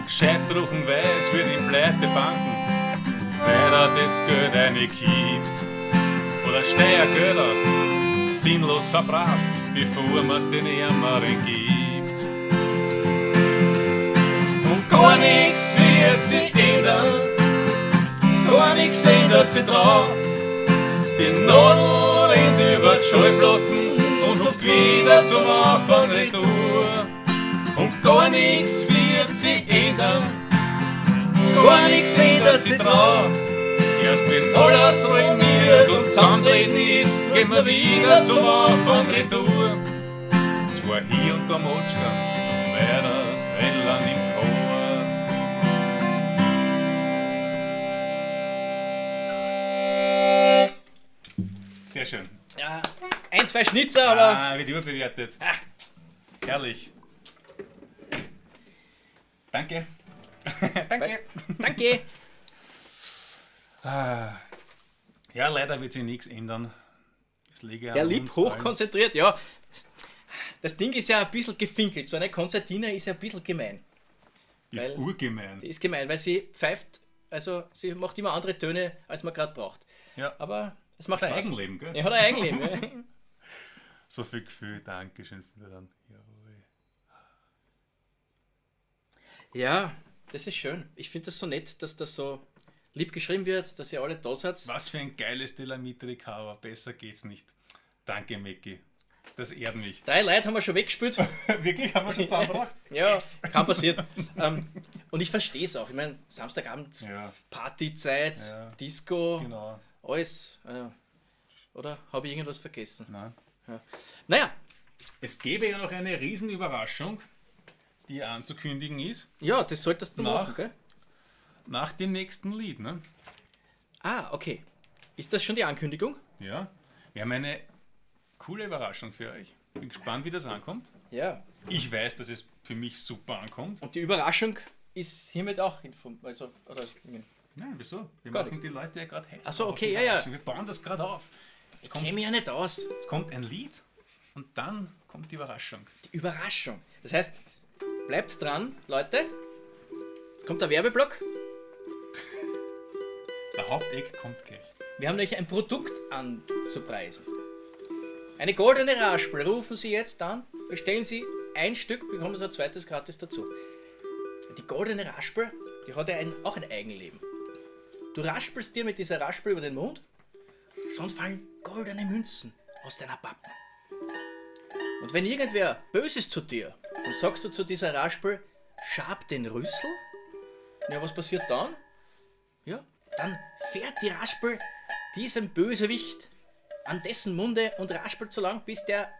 Gescheit drucken weiß wird in Pleitebanken, weil er das Geld einkippt. Oder Steuergelder sinnlos verprasst, bevor man's den Ärmeren gibt. Und gar nichts wird sich ändern, gar nichts ändert sich dran. Die Nadel rennt über die Schallplatten und oft wieder zum Anfang retour. Und gar nichts wird sich ändern, gar nichts ändert sich dran. Erst wenn alles ruiniert und zusammentreten ist, gehen wir wieder zum Anfang retour. Zwar hier und da Motschka, doch weiter trällern im Chor. Sehr schön. Ja, ein, zwei Schnitzer, aber. Ah, wird überbewertet. Ah. Herrlich. Danke. Danke. Danke. Ja, leider wird sich nichts ändern. Es liegt ja Der an lieb uns allen. hochkonzentriert, ja. Das Ding ist ja ein bisschen gefinkelt. So eine Konzertina ist ja ein bisschen gemein. Ist weil- urgemein. Die ist gemein, weil sie pfeift, also sie macht immer andere Töne, als man gerade braucht. Ja. Aber es macht Hat ein Spaß. Eigenleben, gell? Ja, hat ein Eigenleben. Ja. So viel Gefühl, Dankeschön, Florian. Jawohl. Ja, das ist schön. Ich finde das so nett, dass das so lieb geschrieben wird, dass ihr alle da seid. Was für ein geiles Delamitri-Cover. Besser geht's nicht. Danke, Mecki. Das ehrt mich. Drei Leute haben wir schon weggespielt. Wirklich? Haben wir schon zusammengebracht? Ja, kann passieren. Und ich verstehe es auch. Ich meine, Samstagabend, Ja, Partyzeit, Ja. Disco, genau. alles. Oder habe ich irgendwas vergessen? Nein. Ja. Naja, Es gäbe ja noch eine Riesenüberraschung, die anzukündigen ist, ja, das solltest du Nach. machen, gell? nach dem nächsten Lied. Ne? Ah, okay. Ist das schon die Ankündigung? Ja, wir haben eine coole Überraschung für euch. Bin gespannt, wie das ankommt. Ja. Ich weiß, dass es für mich super ankommt. Und die Überraschung ist hiermit auch inform also, oder, Nein, wieso? Wir Gar machen nichts. die Leute ja gerade heiß. Ach so, drauf auf okay, die ja, ja. Überraschung. Wir bauen das gerade auf. Jetzt kommt, Käme ja nicht aus. jetzt kommt ein Lied und dann kommt die Überraschung. Die Überraschung. Das heißt, bleibt dran, Leute. Jetzt kommt der Werbeblock. Der Haupteck kommt gleich. Wir haben euch ein Produkt anzupreisen. Eine goldene Raspel. Rufen Sie jetzt an, bestellen Sie ein Stück, bekommen Sie ein zweites gratis dazu. Die goldene Raspel, die hat ja auch ein Eigenleben. Du raspelst dir mit dieser Raspel über den Mund, schon fallen goldene Münzen aus deiner Pappen. Und wenn irgendwer böse ist zu dir, dann sagst du zu dieser Raspel, schab den Rüssel. Ja, was passiert dann? Ja, dann fährt die Raspel diesem Bösewicht an dessen Munde und raspelt so lang, bis der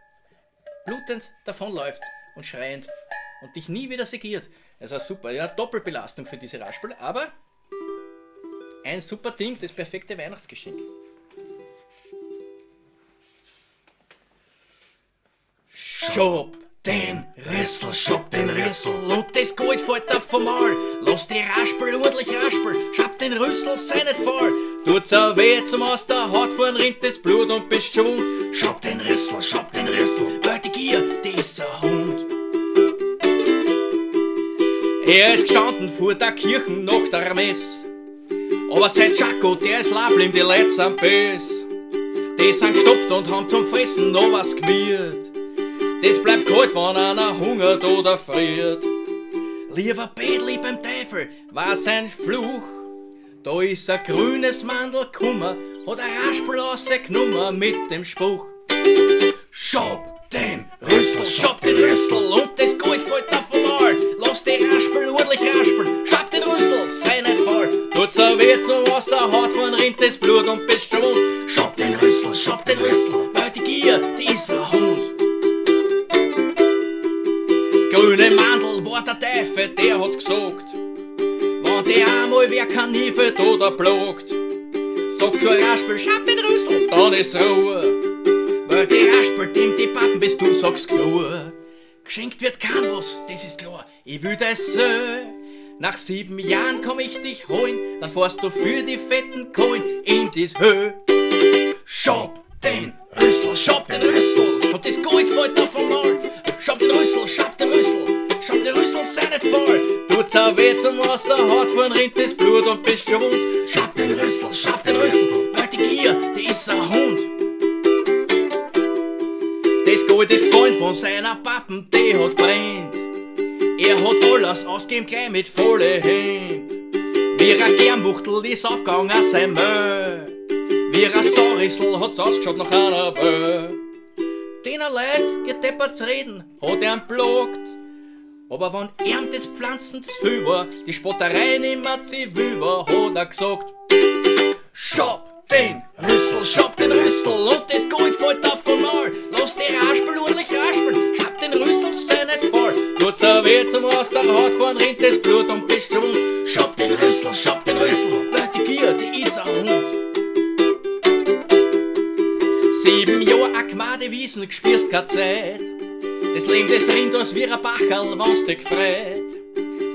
blutend davonläuft und schreiend und dich nie wieder segiert. Das ist super. Ja, Doppelbelastung für diese Raspel, aber ein super Ding, das perfekte Weihnachtsgeschenk. Schob den Rüssel, schob den Rüssel und das Gold fällt da vom Maul. Lass die Raspel ordentlich raspeln, schab den Rüssel, sei nicht faul. Tut's auch weh zum aus der Haut fahren, rinnt das Blut und bist schon wund. Schob den Rüssel, schob den Rüssel, weil die Gier, die ist ein Hund. Er ist gestanden vor der Kirche nach der Mess. Aber sein Jaco, der ist lablim, die Leute sind bös. Die sind gestopft und haben zum Fressen noch was gemüht. Das bleibt kalt, wenn einer hungert oder friert. Lieber Bedli beim Teufel, war sein Fluch. Da ist ein grünes Mandel gekommen, hat ein Raspel rausgenommen mit dem Spruch. Schob den Rüssel, schob den Rüssel und das Gold fällt da vom Maul. Lass die Raspel ordentlich raspeln, schab den Rüssel, sei nicht faul. Tut's auch weh zum aus der Haut fahren, rinnt das Blut und bist schon wund. Schob den Rüssel, schob den Rüssel, weil die Gier, die ist ein Hund. Das grüne Mandel war der Teufel, der hat gesagt, Hanifet oder blogt. Sag zur Raspel, schab den Rüssel, dann ist Ruhe. Weil die Raspel dimmt die Pappen, bis du sagst genug. Geschenkt wird kein was, das ist klar, ich will das so. Nach 7 Jahren komm ich dich holen, dann fährst du für die fetten Kohlen in dis Höhe. Schob den Rüssel, schob den Rüssel, und das Gold fällt davon mal. Schob den Rüssel, schob den Rüssel, schob den Rüssel, sei nicht voll. Tut's auch weh zum aus der Haut, vorn rinnt das Blut und bist schon wund. Schob den Rüssel, weil die Gier, die ist ein Hund. Das Gold ist gefallen von seiner Pappen, die hat brennt. Er hat alles ausgegeben, gleich mit volle Händ. Wie ein Gernwuchtel ist aufgegangen sein Müll. Wie ein Saurissel hat's ausgeschaut nach einer Welt. Den Leid, ihr deppert's reden, hat er blockt. Aber wenn ihm das Pflanzen zu viel war, die Spotterei nimmer zivil war, hat er gesagt: Schob den Rüssel, und das Gold fällt davon mal. Lass die Raspel ordentlich raspeln, schab den Rüssel, sei nicht voll. Tut's auch weh zum aus der Haut fahren, rinnt das Blut und bist schon wund. Schob den Rüssel, weil die Gier, die ist ein Hund. 7 Jahre a gmade Wiesen, gspürst keine Zeit. Das Leben, das rinnt aus wie ein Bacherl, wenn's dich freit.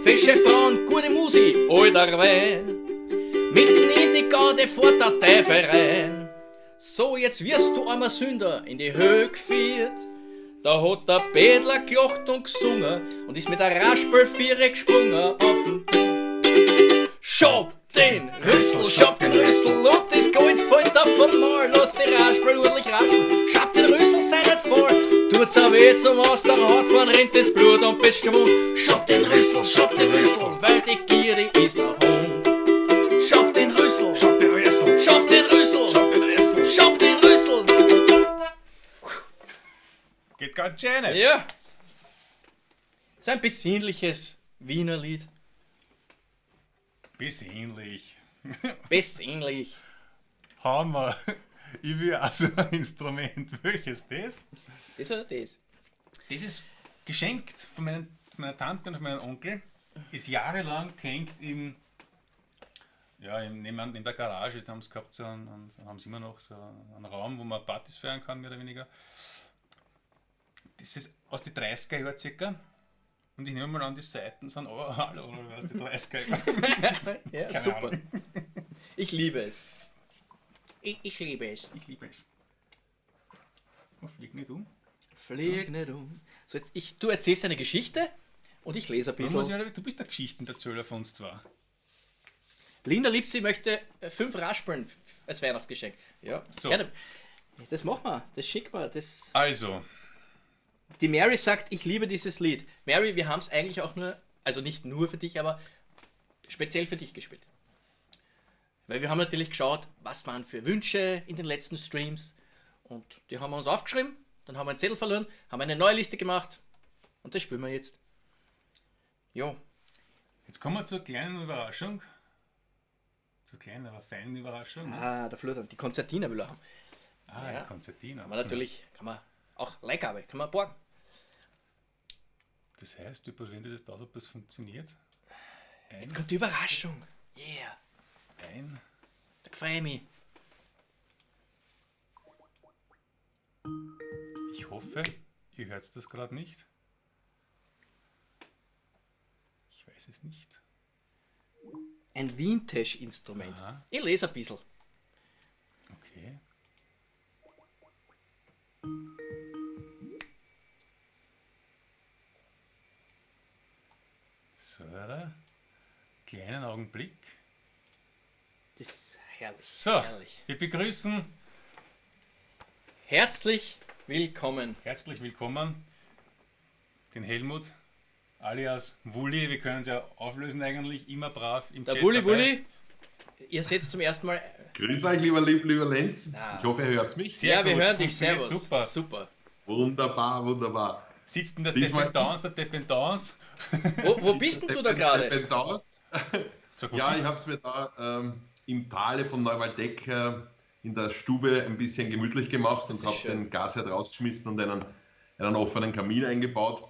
Fische, Frauen, gute Musik, alter Wein. Mitten in die Garde fährt der Teufel rein. So, jetzt wirst du armer Sünder in die Höhe geführt. Da hat der Bettler gelacht und gesungen und ist mit der Raspelviere gesprungen auf den Punkt. Schob den Rüssel, und das Gold fällt davon mal. Lass die Raspel ordentlich raspeln, schab den Rüssel, sei nicht voll. Tut's auch weh zum aus der Haut fahren, rinnt das Blut und bist schon wund. Schob den Rüssel, weil die Gier, die ist ein Hund. Schob den Rüssel, schob den Rüssel, schob den Rüssel, schob den Rüssel, schob den Rüssel. Geht ganz schön. Ja. So ein besinnliches Wiener Lied. Besinnlich. Besinnlich. Hammer. Ich will auch so ein Instrument. Welches das? Das oder das? Das ist geschenkt von meiner Tante und von meinem Onkel. Ist jahrelang gehängt im, ja, neben der Garage. Da haben sie gehabt, so einen, haben sie immer noch so einen Raum, wo man Partys feiern kann, mehr oder weniger. Das ist aus den 30er Jahren circa. Und ich nehme mal an, die Seiten sind alle aus den 30er Jahren. Ja, keine super. Ahnung. Ich liebe es. Ich liebe es. Ich liebe es. Oh, flieg nicht um. Flieg nicht um. So, jetzt du erzählst eine Geschichte und ich lese ein bisschen. Du bist der Geschichtenerzähler von uns zwei. Linda Lipsi möchte 5 Raspeln als Weihnachtsgeschenk. Ja, so. Gerne. Das machen wir, das schicken wir. Das. Also. Die Mary sagt, ich liebe dieses Lied. Mary, wir haben es eigentlich auch nur, also nicht nur für dich, aber speziell für dich gespielt. Weil wir haben natürlich geschaut, was waren für Wünsche in den letzten Streams. Und die haben wir uns aufgeschrieben, dann haben wir einen Zettel verloren, haben eine neue Liste gemacht und das spielen wir jetzt. Jo. Jetzt kommen wir zur kleinen Überraschung. Zur kleinen, aber feinen Überraschung. Ne? Ah, der Florian, die Konzertina will er haben. Ah, ja. Die Konzertina. Kann man natürlich, kann man auch Leihgabe, kann man borgen. Das heißt, wir probieren das jetzt aus, ob das funktioniert. Jetzt kommt die Überraschung. Yeah. Da freue ich mich. Ich hoffe, ihr hört das gerade nicht. Ich weiß es nicht. Ein Vintage-Instrument. Ich lese ein bisschen. Okay. So, kleinen Augenblick. Das ist herrlich. So, herrlich. Wir begrüßen. Herzlich willkommen. Herzlich willkommen den Helmut, alias Wulli. Wir können es ja auflösen eigentlich, immer brav im Der Chat. Wulli, dabei. Wulli, ihr seht zum ersten Mal. Grüß euch, lieber Lenz. Ich hoffe, ihr hört mich. Sehr ja, wir gut, hören dich. funktioniert Servus. Super. Super. Wunderbar, wunderbar. Sitzt in der Diesmal Dependance, Wo bist denn du da gerade? Dependance. So, ja, ich habe es mir da im Tale von Neuwaldeck in der Stube ein bisschen gemütlich gemacht und habe den Gasherd rausgeschmissen und einen offenen Kamin eingebaut,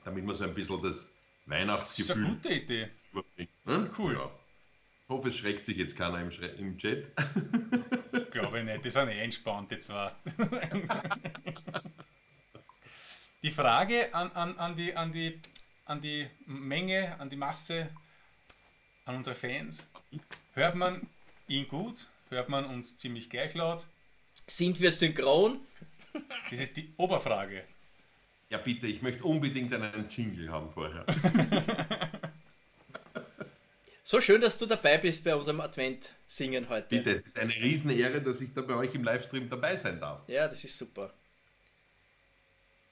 damit man so ein bisschen das Weihnachtsgefühl. Das ist eine gute Idee. überbringt. Hm? Cool. Ja. Ich hoffe, es schreckt sich jetzt keiner im Chat. Glaube ich nicht, die sind eh entspannt, die zwei. Die Frage an die Menge, an die Masse, an unsere Fans: Hört man ihn gut? Hört man uns ziemlich gleich laut? Sind wir synchron? Das ist die Oberfrage. Ja bitte, ich möchte unbedingt einen Jingle haben vorher. So schön, dass du dabei bist bei unserem Advent-Singen heute. Bitte, es ist eine Riesenehre, dass ich da bei euch im Livestream dabei sein darf. Ja, das ist super.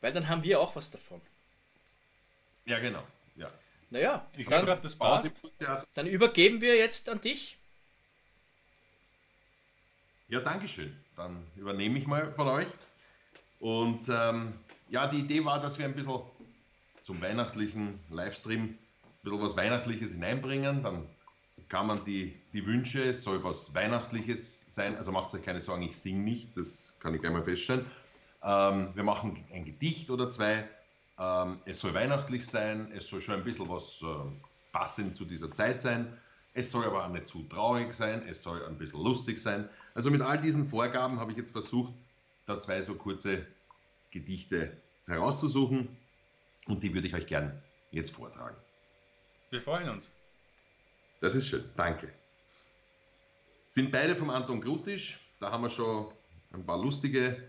Weil dann haben wir auch was davon. Ja, genau. Ja. Naja, ich glaube, das passt. Dann übergeben wir jetzt an dich. Ja, danke schön. Dann übernehme ich mal von euch. Und ja, die Idee war, dass wir ein bisschen zum weihnachtlichen Livestream ein bisschen was Weihnachtliches hineinbringen. Dann kann man die Wünsche, es soll was Weihnachtliches sein. Also macht euch keine Sorgen, ich singe nicht, das kann ich gleich mal feststellen. Wir machen ein Gedicht oder zwei. Es soll weihnachtlich sein, es soll schon ein bisschen was passend zu dieser Zeit sein. Es soll aber auch nicht zu traurig sein, es soll ein bisschen lustig sein. Also mit all diesen Vorgaben habe ich jetzt versucht, da zwei so kurze Gedichte herauszusuchen und die würde ich euch gern jetzt vortragen. Wir freuen uns. Das ist schön, danke. Sind beide vom Anton Krutisch, da haben wir schon ein paar lustige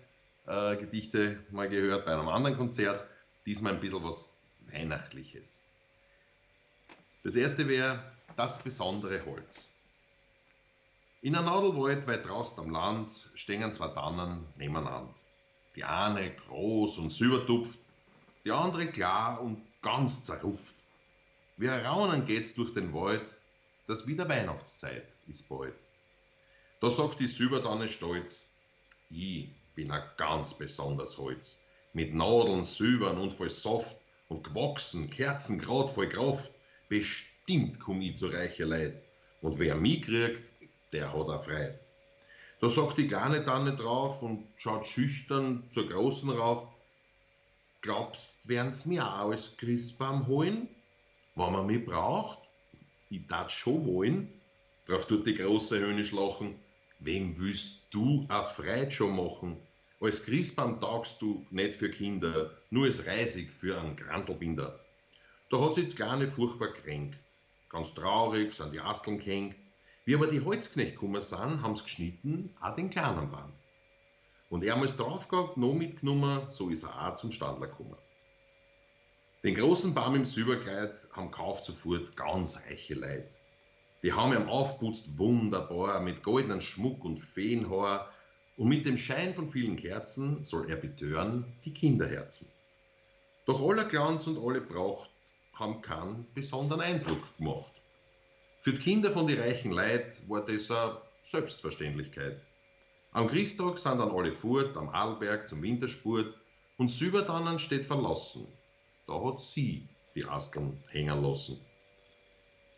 Gedichte mal gehört bei einem anderen Konzert. Diesmal ein bisschen was Weihnachtliches. Das erste wäre das besondere Holz. In einem Nadelwald weit draußen am Land stehen zwei Tannen nebeneinander. Die eine groß und silbertupft, die andere klar und ganz zerrupft. Wie ein Raunen geht's durch den Wald, dass wieder Weihnachtszeit ist bald. Da sagt die Silbertanne stolz, ich bin ein ganz besonders Holz. Mit Nadeln, Silbern und voll Saft und gewachsen, Kerzen grad voll Kraft. Bestimmt komm ich zu reiche Leid. Und wer mich kriegt, der hat a Freude. Da sagt die kleine Tanne drauf und schaut schüchtern zur Großen rauf. Glaubst, werden's mir auch als Christbaum holen? Wenn man mich braucht? Ich tat schon wollen. Drauf tut die Große höhnisch lachen. Wem willst du a Freude schon machen? Als Christbaum taugst du nicht für Kinder, nur als Reisig für einen Kranzelbinder. Da hat sich die Kleine furchtbar kränkt. Ganz traurig sind die Asteln gehängt. Wie aber die Holzknecht gekommen sind, haben's geschnitten, auch den kleinen Baum. Und er ist draufgehabt, noch mitgenommen, so ist er auch zum Standler gekommen. Den großen Baum im Silberkleid haben gekauft sofort ganz reiche Leute. Die haben ihm aufputzt wunderbar, mit goldenem Schmuck und Feenhaar. Und mit dem Schein von vielen Kerzen soll er betören die Kinderherzen. Doch aller Glanz und alle Pracht haben keinen besonderen Eindruck gemacht. Für die Kinder von die reichen Leid war das eine Selbstverständlichkeit. Am Christtag sind dann alle fort, am Arlberg zum Winterspurt und Silbertannen steht verlassen. Da hat sie die Asteln hängen lassen.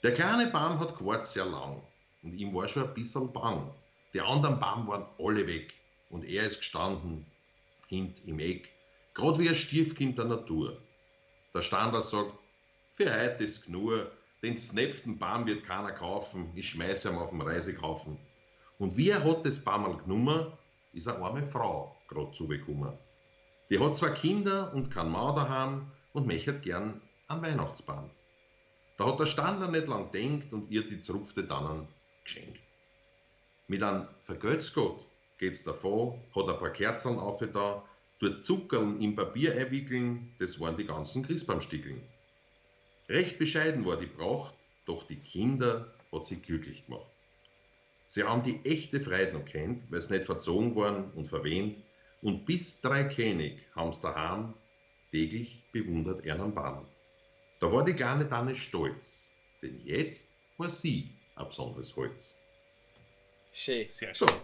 Der kleine Baum hat gewartet sehr lang und ihm war schon ein bisschen bang. Die anderen Baum waren alle weg und er ist gestanden, hint im Eck, grad wie ein Stiefkind der Natur. Der Standler sagt, für heute ist genug, den snäpften Baum wird keiner kaufen, ich schmeiß ihn auf den Reisekaufen. Und wie er hat das Baumerl genommen, ist eine arme Frau grad zugekommen. Die hat zwei Kinder und keinen Mann daheim und möchtet gern einen Weihnachtsbaum. Da hat der Standler nicht lang gedenkt und ihr die zerrupfte Tannen geschenkt. Mit einem Vergelt's Gott geht's davon, hat ein paar Kerzen aufgetan, tut Zuckerl im Papier einwickeln, das waren die ganzen Christbaumstickeln. Recht bescheiden war die Pracht, doch die Kinder hat sie glücklich gemacht. Sie haben die echte Freude noch kennt, weil's nicht verzogen waren und verwöhnt, und bis drei König haben's daheim täglich bewundert ihren Baum. Da war die kleine Tanne stolz, denn jetzt war sie ein besonderes Holz. Schön. Sehr schön. So.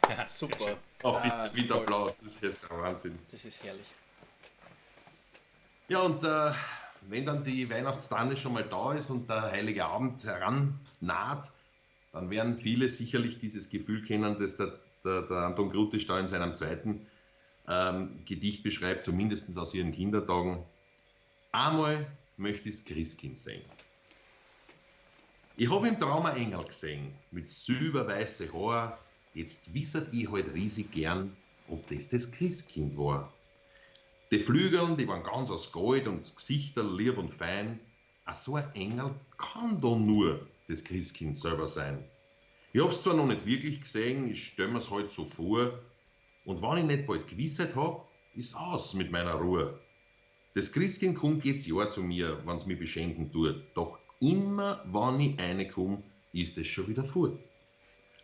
Ja, super. Sehr schön. Auch mit Applaus, das ist ein Wahnsinn. Das ist herrlich. Ja, und wenn dann die Weihnachtstanne schon mal da ist und der Heilige Abend herannaht, dann werden viele sicherlich dieses Gefühl kennen, das der Anton Krutisch da in seinem zweiten Gedicht beschreibt, zumindest aus ihren Kindertagen. Einmal möchte ich das Christkind sehen. Ich hab im Traum ein Engel gesehen, mit silberweiße Haar. Jetzt wissert ich halt riesig gern, ob das das Christkind war. Die Flügeln, die waren ganz aus Gold und das Gesichterl lieb und fein. A so ein Engel kann da nur das Christkind selber sein. Ich hab's zwar noch nicht wirklich gesehen, ich stell mir's halt so vor. Und wenn ich nicht bald Gewissheit hab, ist aus mit meiner Ruhe. Das Christkind kommt jedes Jahr zu mir, wenn's mich beschenken tut. Doch immer, wenn ich reinkomm, ist es schon wieder fort.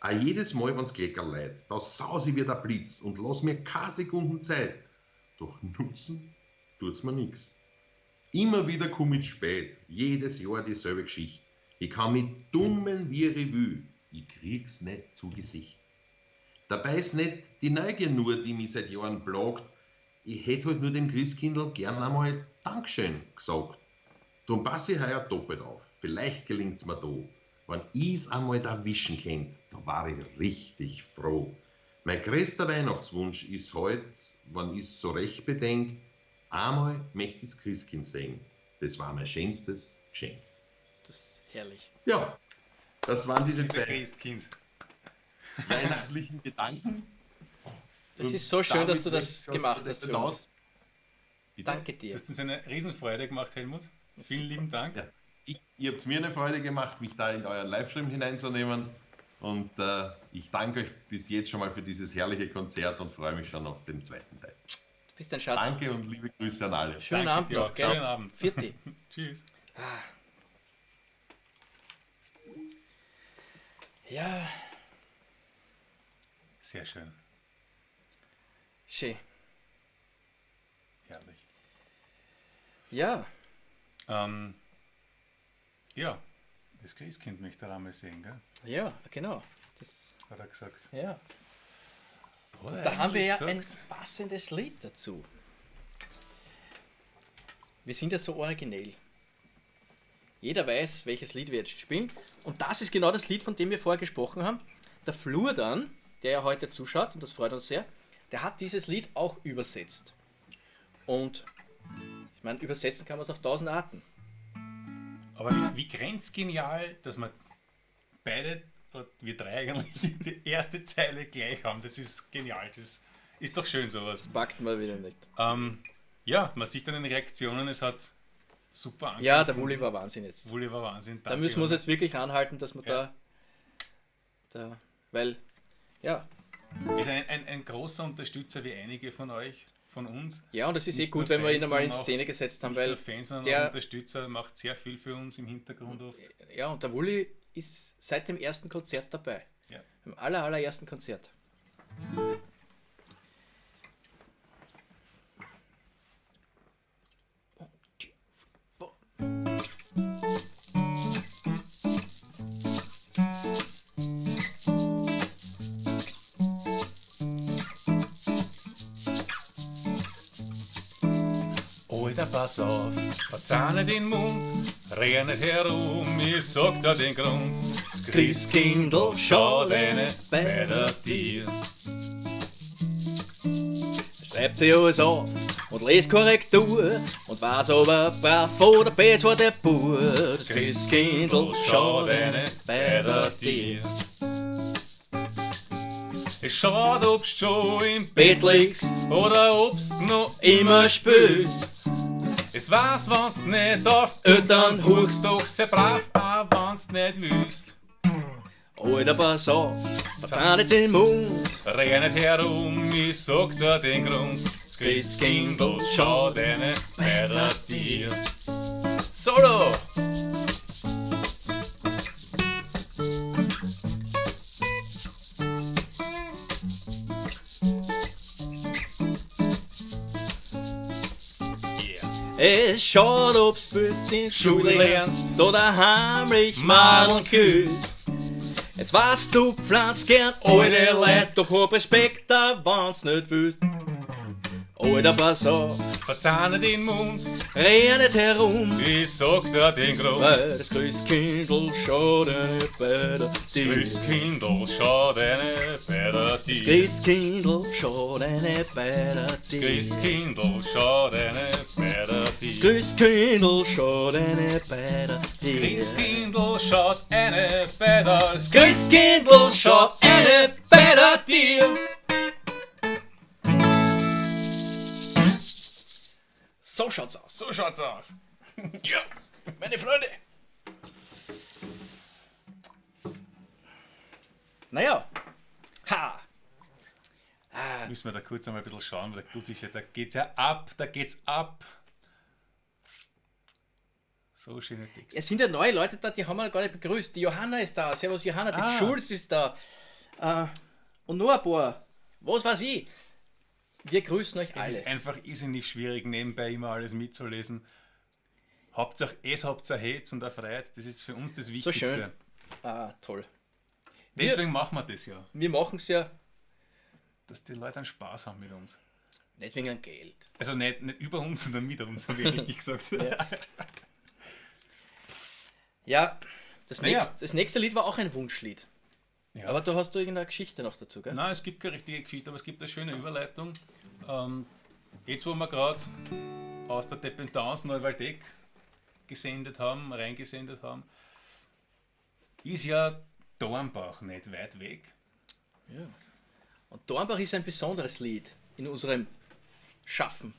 Auch jedes Mal, wenn's Gleckerl leid, da saus ich wie der Blitz und lass mir keine Sekunden Zeit. Doch nutzen tut's mir nix. Immer wieder komm ich zu spät, jedes Jahr dieselbe Geschichte. Ich kann mich dummen wie ich will, ich krieg's nicht zu Gesicht. Dabei ist nicht die Neugier nur, die mich seit Jahren plagt. Ich hätt halt nur dem Christkindl gern einmal Dankeschön gesagt. Drum pass ich heuer doppelt auf, vielleicht gelingt's mir da. Wenn ich's einmal da wischen könnt, da war ich richtig froh. Mein größter Weihnachtswunsch ist heut, wenn ich's so recht bedenk, einmal möchte ich's Christkind sehen. Das war mein schönstes Geschenk. Das ist herrlich. Ja, das waren diese Der zwei Christkind. weihnachtlichen Gedanken. Das Und ist so schön, dass damit du das möchte ich gemacht aus hast der für uns. hinaus. Bitte? Danke Du dir. hast uns eine Riesenfreude gemacht, Helmut. Vielen Super. lieben Dank. Ja. Ihr habt mir eine Freude gemacht, mich da in euren Livestream hineinzunehmen. Und ich danke euch bis jetzt schon mal für dieses herrliche Konzert und freue mich schon auf den zweiten Teil. Du bist ein Schatz. Danke und liebe Grüße an alle. Schönen Danke Abend dir noch, auch. gell? Schönen Abend. Vierte. Tschüss. Ja, Sehr schön. schön. Herrlich. Ja, Ja, das Christkind möchte er einmal sehen, gell? ja, genau. Das, Hat er gesagt. ja. Hat er Da haben wir ja eigentlich ein gesagt. passendes Lied dazu. Wir sind ja so originell. Jeder weiß, welches Lied wir jetzt spielen. Und das ist genau das Lied, von dem wir vorher gesprochen haben. Der Flurdan, der ja heute zuschaut, und das freut uns sehr, der hat dieses Lied auch übersetzt. Und ich meine, übersetzen kann man es auf 1000 Arten. Aber wie grenzgenial, dass wir beide, oder wir drei eigentlich, die erste Zeile gleich haben. Das ist genial. Das ist doch schön sowas. Packt mal wieder nicht. Ja, man sieht an den Reaktionen, es hat super angefangen. Ja, der Wulli war Wahnsinn jetzt. Wulli war Wahnsinn. Da müssen wir uns jetzt wirklich anhalten, dass wir Ja. da, weil, ja, Ist ein großer Unterstützer wie einige von euch, von uns. ja, und es ist eh Nicht gut, nur wenn wir ihn Fans, einmal in sondern auch- Szene gesetzt haben, Nicht weil nur Fans, sondern der- auch Unterstützer, macht sehr viel für uns im Hintergrund oft. ja, und der Wulli ist seit dem ersten Konzert dabei. Ja. Im allerersten Konzert. One, two, three, four. Alter, pass auf, verzahl nicht den Mund, renn nicht herum, ich sag dir den Grund. Das Christkindl schaut eine bei der Tür. Schreibt sich alles auf und lest Korrektur und weiß aber brav oder besser war der Bub. Das Christkindl schaut eine bei der Tür. Es schaut, ob's schon im Bett liegst, oder ob's noch immer spürst. Es weiß, wenn's nicht auf Eltern huchst, doch sehr brav, auch wenn's nicht wüsst. Alter, pass auf, verzahl nicht den Mund. Renn nicht herum, ich sag dir den Grund. Das Christkindl schaut eine bei der Tür. Solo! Yeah. Es schaut, ob's bald in Schule lernst oder heimlich Madeln küsst. Jetzt weißt du, pflanzt gern alte Leute, doch hab Respekt, da wenn's nicht willst. Alter, pass auf, Verzahle den Mund, renn nicht herum, ich sag dir den Grund. weil das Christkindl schaut nicht bei der Das Christkindl schaut eine bei der Das Tür. Christkindl schaut nicht bei der Das Tür. Christkindl schaut eine bei der Das Tür. Christkindl schaut nicht bei der Das Tür. Christkindl schaut eine bei der Das Christkindl schaut eine bei der Tür. So schaut's aus. So schaut's aus. Ja, meine Freunde. Naja. Ha. Jetzt müssen wir da kurz einmal ein bisschen schauen, weil da tut sich ja, da geht's ja ab, da geht's ab. So schöne Texte. Es sind ja neue Leute da, die haben wir gar nicht begrüßt. Die Johanna ist da. Servus Johanna, die Ah. Schulz ist da. Und noch ein paar. Was weiß ich. Wir grüßen euch Es alle. ist einfach irrsinnig schwierig, nebenbei immer alles mitzulesen. Hauptsache, es habt ihr Hetz und erfreut, das ist für uns das So Wichtigste. schön. Ah, toll. Deswegen machen wir das ja, Wir machen es ja dass die Leute einen Spaß haben mit uns. nicht wegen dem Geld. Also nicht über uns, sondern mit uns, habe ich richtig gesagt. Ja, das, Naja. nächste, das nächste Lied war auch ein Wunschlied. Ja. Aber da hast du irgendeine Geschichte noch dazu, gell? Nein, es gibt keine richtige Geschichte, aber es gibt eine schöne Überleitung. Jetzt, wo wir gerade aus der Dependance Neuwaldeck gesendet haben, reingesendet haben, ist ja Dornbach nicht weit weg. Ja. Und Dornbach ist ein besonderes Lied in unserem Schaffen.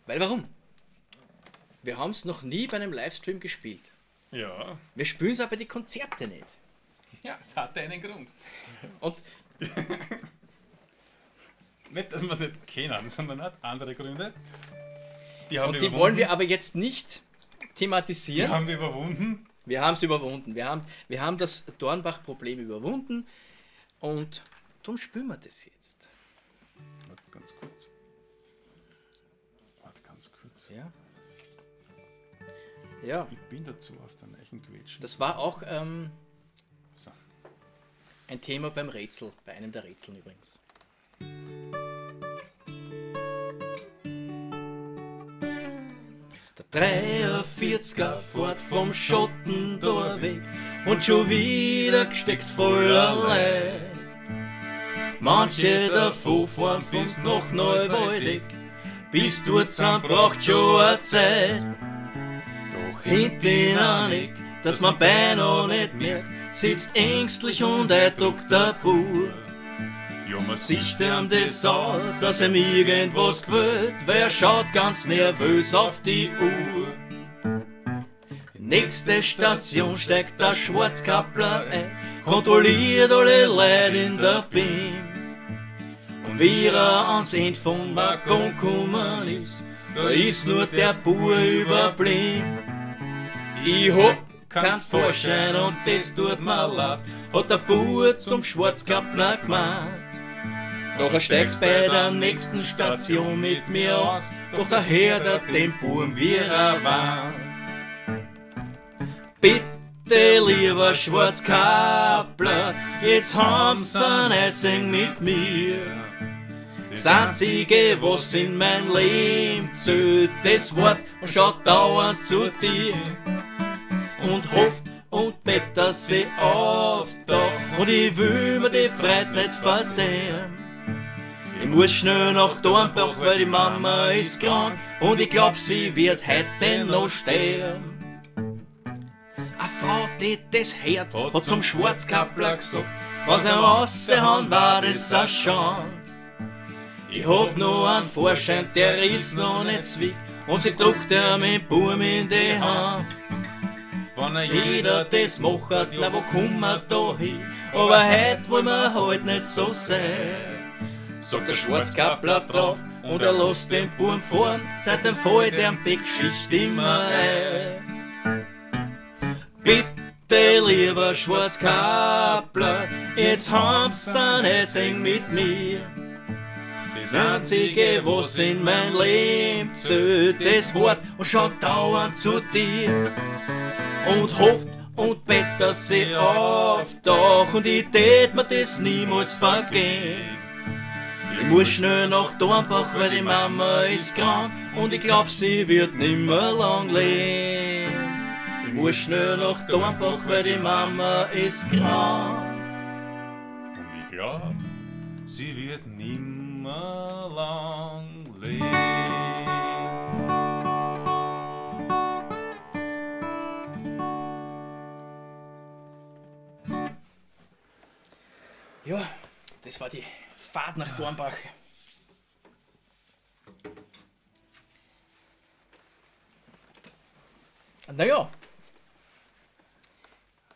Weil warum? Wir haben es noch nie bei einem Livestream gespielt. Ja. Wir spielen es auch bei den Konzerten nicht. Ja, es hatte einen Grund. Und Nicht, dass wir es nicht kennen, sondern hat andere Gründe. Die haben und wir die überwunden. wollen wir aber jetzt nicht Die thematisieren. haben wir überwunden. Wir haben es überwunden. Wir haben das Dornbach-Problem überwunden und darum spüren wir das jetzt. Warte ganz kurz. Warte ganz kurz. Ja. Ja, Ich bin dazu auf der neuen Quetschen. das war auch So. ein Thema beim Rätsel, bei einem der Rätseln übrigens. Der 43er fährt vom Schottentorweg und schon wieder gesteckt voller Leid. Manche davon fahren bis nach Neuwaldeck, bis dort sind braucht schon eine Zeit. Doch hinten an ich, dass man beinahe nicht merkt, sitzt ängstlich und eindruckt der Bub. Ja, man Sieht ihm das an, dass ihm irgendwas gefällt, weil er schaut ganz nervös auf die Uhr. Nächste Station steigt der Schwarzkappler ein, kontrolliert alle Leute in der Bim. Und wie er ans Ende vom Waggon gekommen ist, da ist nur der Bub überblieben. Ich hab keinen Vorschein und das tut mir leid, hat der Bub zum Schwarzkappler gemeint. Doch er steigst bei der nächsten Station mit mir aus, doch daher der den Buben wie er warnt. Bitte, lieber Schwarzkappler, jetzt haben's ein Essen mit mir. Das einzige, was in mein Leben zählt, das Wort und schaut dauernd zu dir. Und hofft und bet, dass sie auftaucht und ich will mir die Freude nicht verderben. Ich muss schnell nach Dornbach, weil die Mama ist krank und ich glaub, sie wird heute noch sterben. Eine Frau, die das hört, hat zum Schwarzkappler gesagt, was ihm rausgehauen war, das a Schand. Ich hab noch einen Vorschein, der ist noch nicht zwickt und sie druckt ihm den Buam in die Hand. Wenn er Jeder das macht, na wo kommen wir da hin? Aber heut wollen wir halt nicht so sein. Sagt der Schwarzkappler drauf und er lässt den Buam fahren, seitdem fällt ihm die Geschichte immer ein. Bitte, lieber Schwarzkappler, jetzt haben's ein Essen mit mir. Das einzige, was in mein Leben zählt, das Wort und schaut dauernd zu dir. Und hofft und bet, dass sie auftaucht und ich tät mir das niemals vergehen. Ich muss schnell nach Dornbach, weil die Mama ist krank und ich glaub, sie wird nimmer lang leben. Ich muss schnell nach Dornbach, weil die Mama ist krank. Und ich glaub, sie wird nimmer lang leben. Ja, das war die Fahrt nach Dornbach. Naja,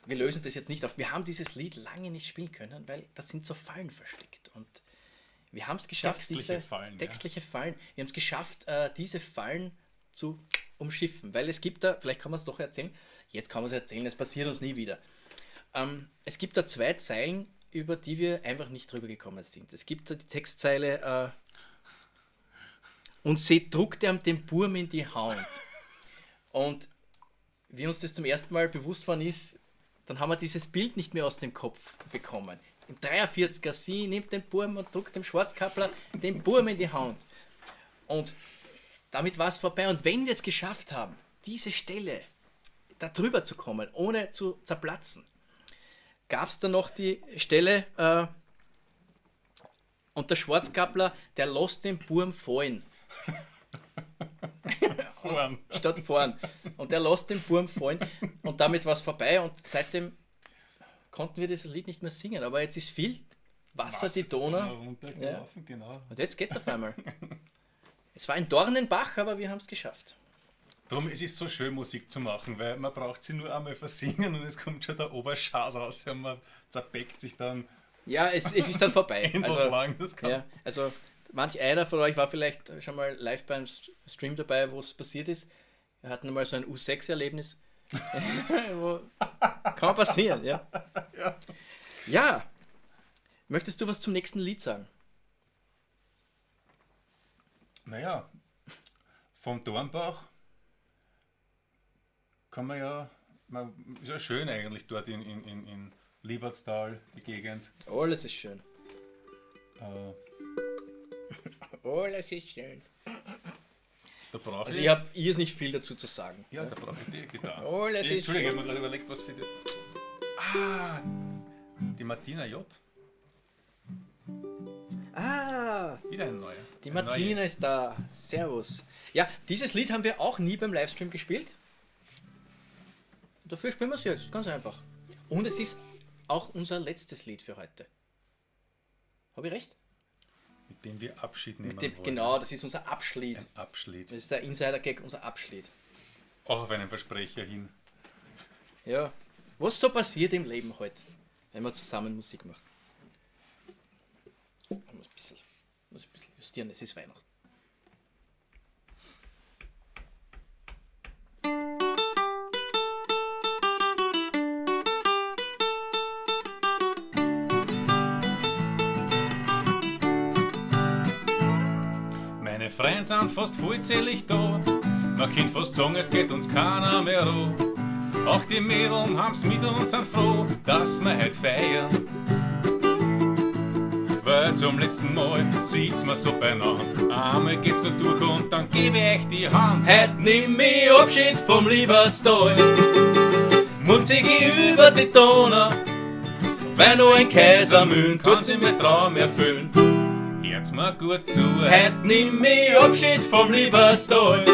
wir lösen das jetzt nicht auf. Wir haben dieses Lied lange nicht spielen können, weil da sind so Fallen versteckt. Und wir haben es geschafft, Textliche diese Fallen, ja. textliche Fallen. Wir haben es geschafft, diese Fallen zu umschiffen. Weil es gibt da, vielleicht kann man es doch erzählen, jetzt kann man es erzählen, es passiert uns nie wieder. Es gibt da zwei Zeilen, über die wir einfach nicht drüber gekommen sind. Es gibt da die Textzeile und sie druckt ihm den Burm in die Hand. Und wie uns das zum ersten Mal bewusst worden ist, dann haben wir dieses Bild nicht mehr aus dem Kopf bekommen. Im 43er, sie nimmt den Burm und drückt dem Schwarzkappler den Burm in die Hand. Und damit war es vorbei. Und wenn wir es geschafft haben, diese Stelle da drüber zu kommen, ohne zu zerplatzen, gab es dann noch die Stelle, und der Schwarzkappler, der lässt den Burm fallen. Vorn. Statt vorn. Und der lässt den Burm fallen. Und damit war es vorbei. Und seitdem konnten wir dieses Lied nicht mehr singen. Aber jetzt ist viel Wasser, die Donau. Runtergelaufen, genau. Und jetzt geht's auf einmal. Es war ein Dornenbach, aber wir haben es geschafft. Darum, es ist so schön, Musik zu machen, weil man braucht sie nur einmal versingen und es kommt schon der Oberschaß raus und man zerbeckt sich dann Ja, es ist dann vorbei. endlos Also, lang. Das kannst ja, also manch einer von euch war vielleicht schon mal live beim Stream dabei, wo es passiert ist. Wir hatten mal so ein U6-Erlebnis. Kann passieren, ja. Ja. Ja. Möchtest du was zum nächsten Lied sagen? Naja, vom Dornbach kann man ja, man, ist ja schön eigentlich dort in Liebertstal, die Gegend. Alles ist schön. Alles ist schön. Da brauche Also ich, ich habe irrsinnig viel dazu zu sagen. ja, da brauche ich die Gitarre. Alles ist Entschuldigung, ich schön. habe mir gerade überlegt, was für die... Ah, die Martina J. Ah, Wieder ein neuer. die Ein Martina ist da. Servus. Ja, dieses Lied haben wir auch nie beim Livestream gespielt. Dafür spielen wir es jetzt, ganz einfach. Und es ist auch unser letztes Lied für heute. Habe ich recht? Neue, mit dem wir Abschied nehmen Mit dem, wollen. genau, das ist unser Abschlied. Ein Abschied. Das ist der Insider-Gag, unser Abschlied. Auch auf einen Versprecher hin. Ja. Was so passiert im Leben heute, wenn man zusammen Musik macht. Ich muss ein bisschen justieren, es ist Weihnachten. Meine Freunde sind fast vollzählig da. Man kann fast sagen, es geht uns keiner mehr an. Auch die Mädeln haben's mit und sind froh, dass wir heut feiern. Weil zum letzten Mal sieht's mir so beieinander. Einmal geht's nur durch und dann geb ich euch die Hand. Heut nimm ich Abschied vom Liebertstal. Mund zieh ich über die Donau. Weil nur ein Kaisermühn kann tut sich mein Traum erfüllen. Hört's mir gut zu, Heut nimm ich Abschied vom Liebertstal.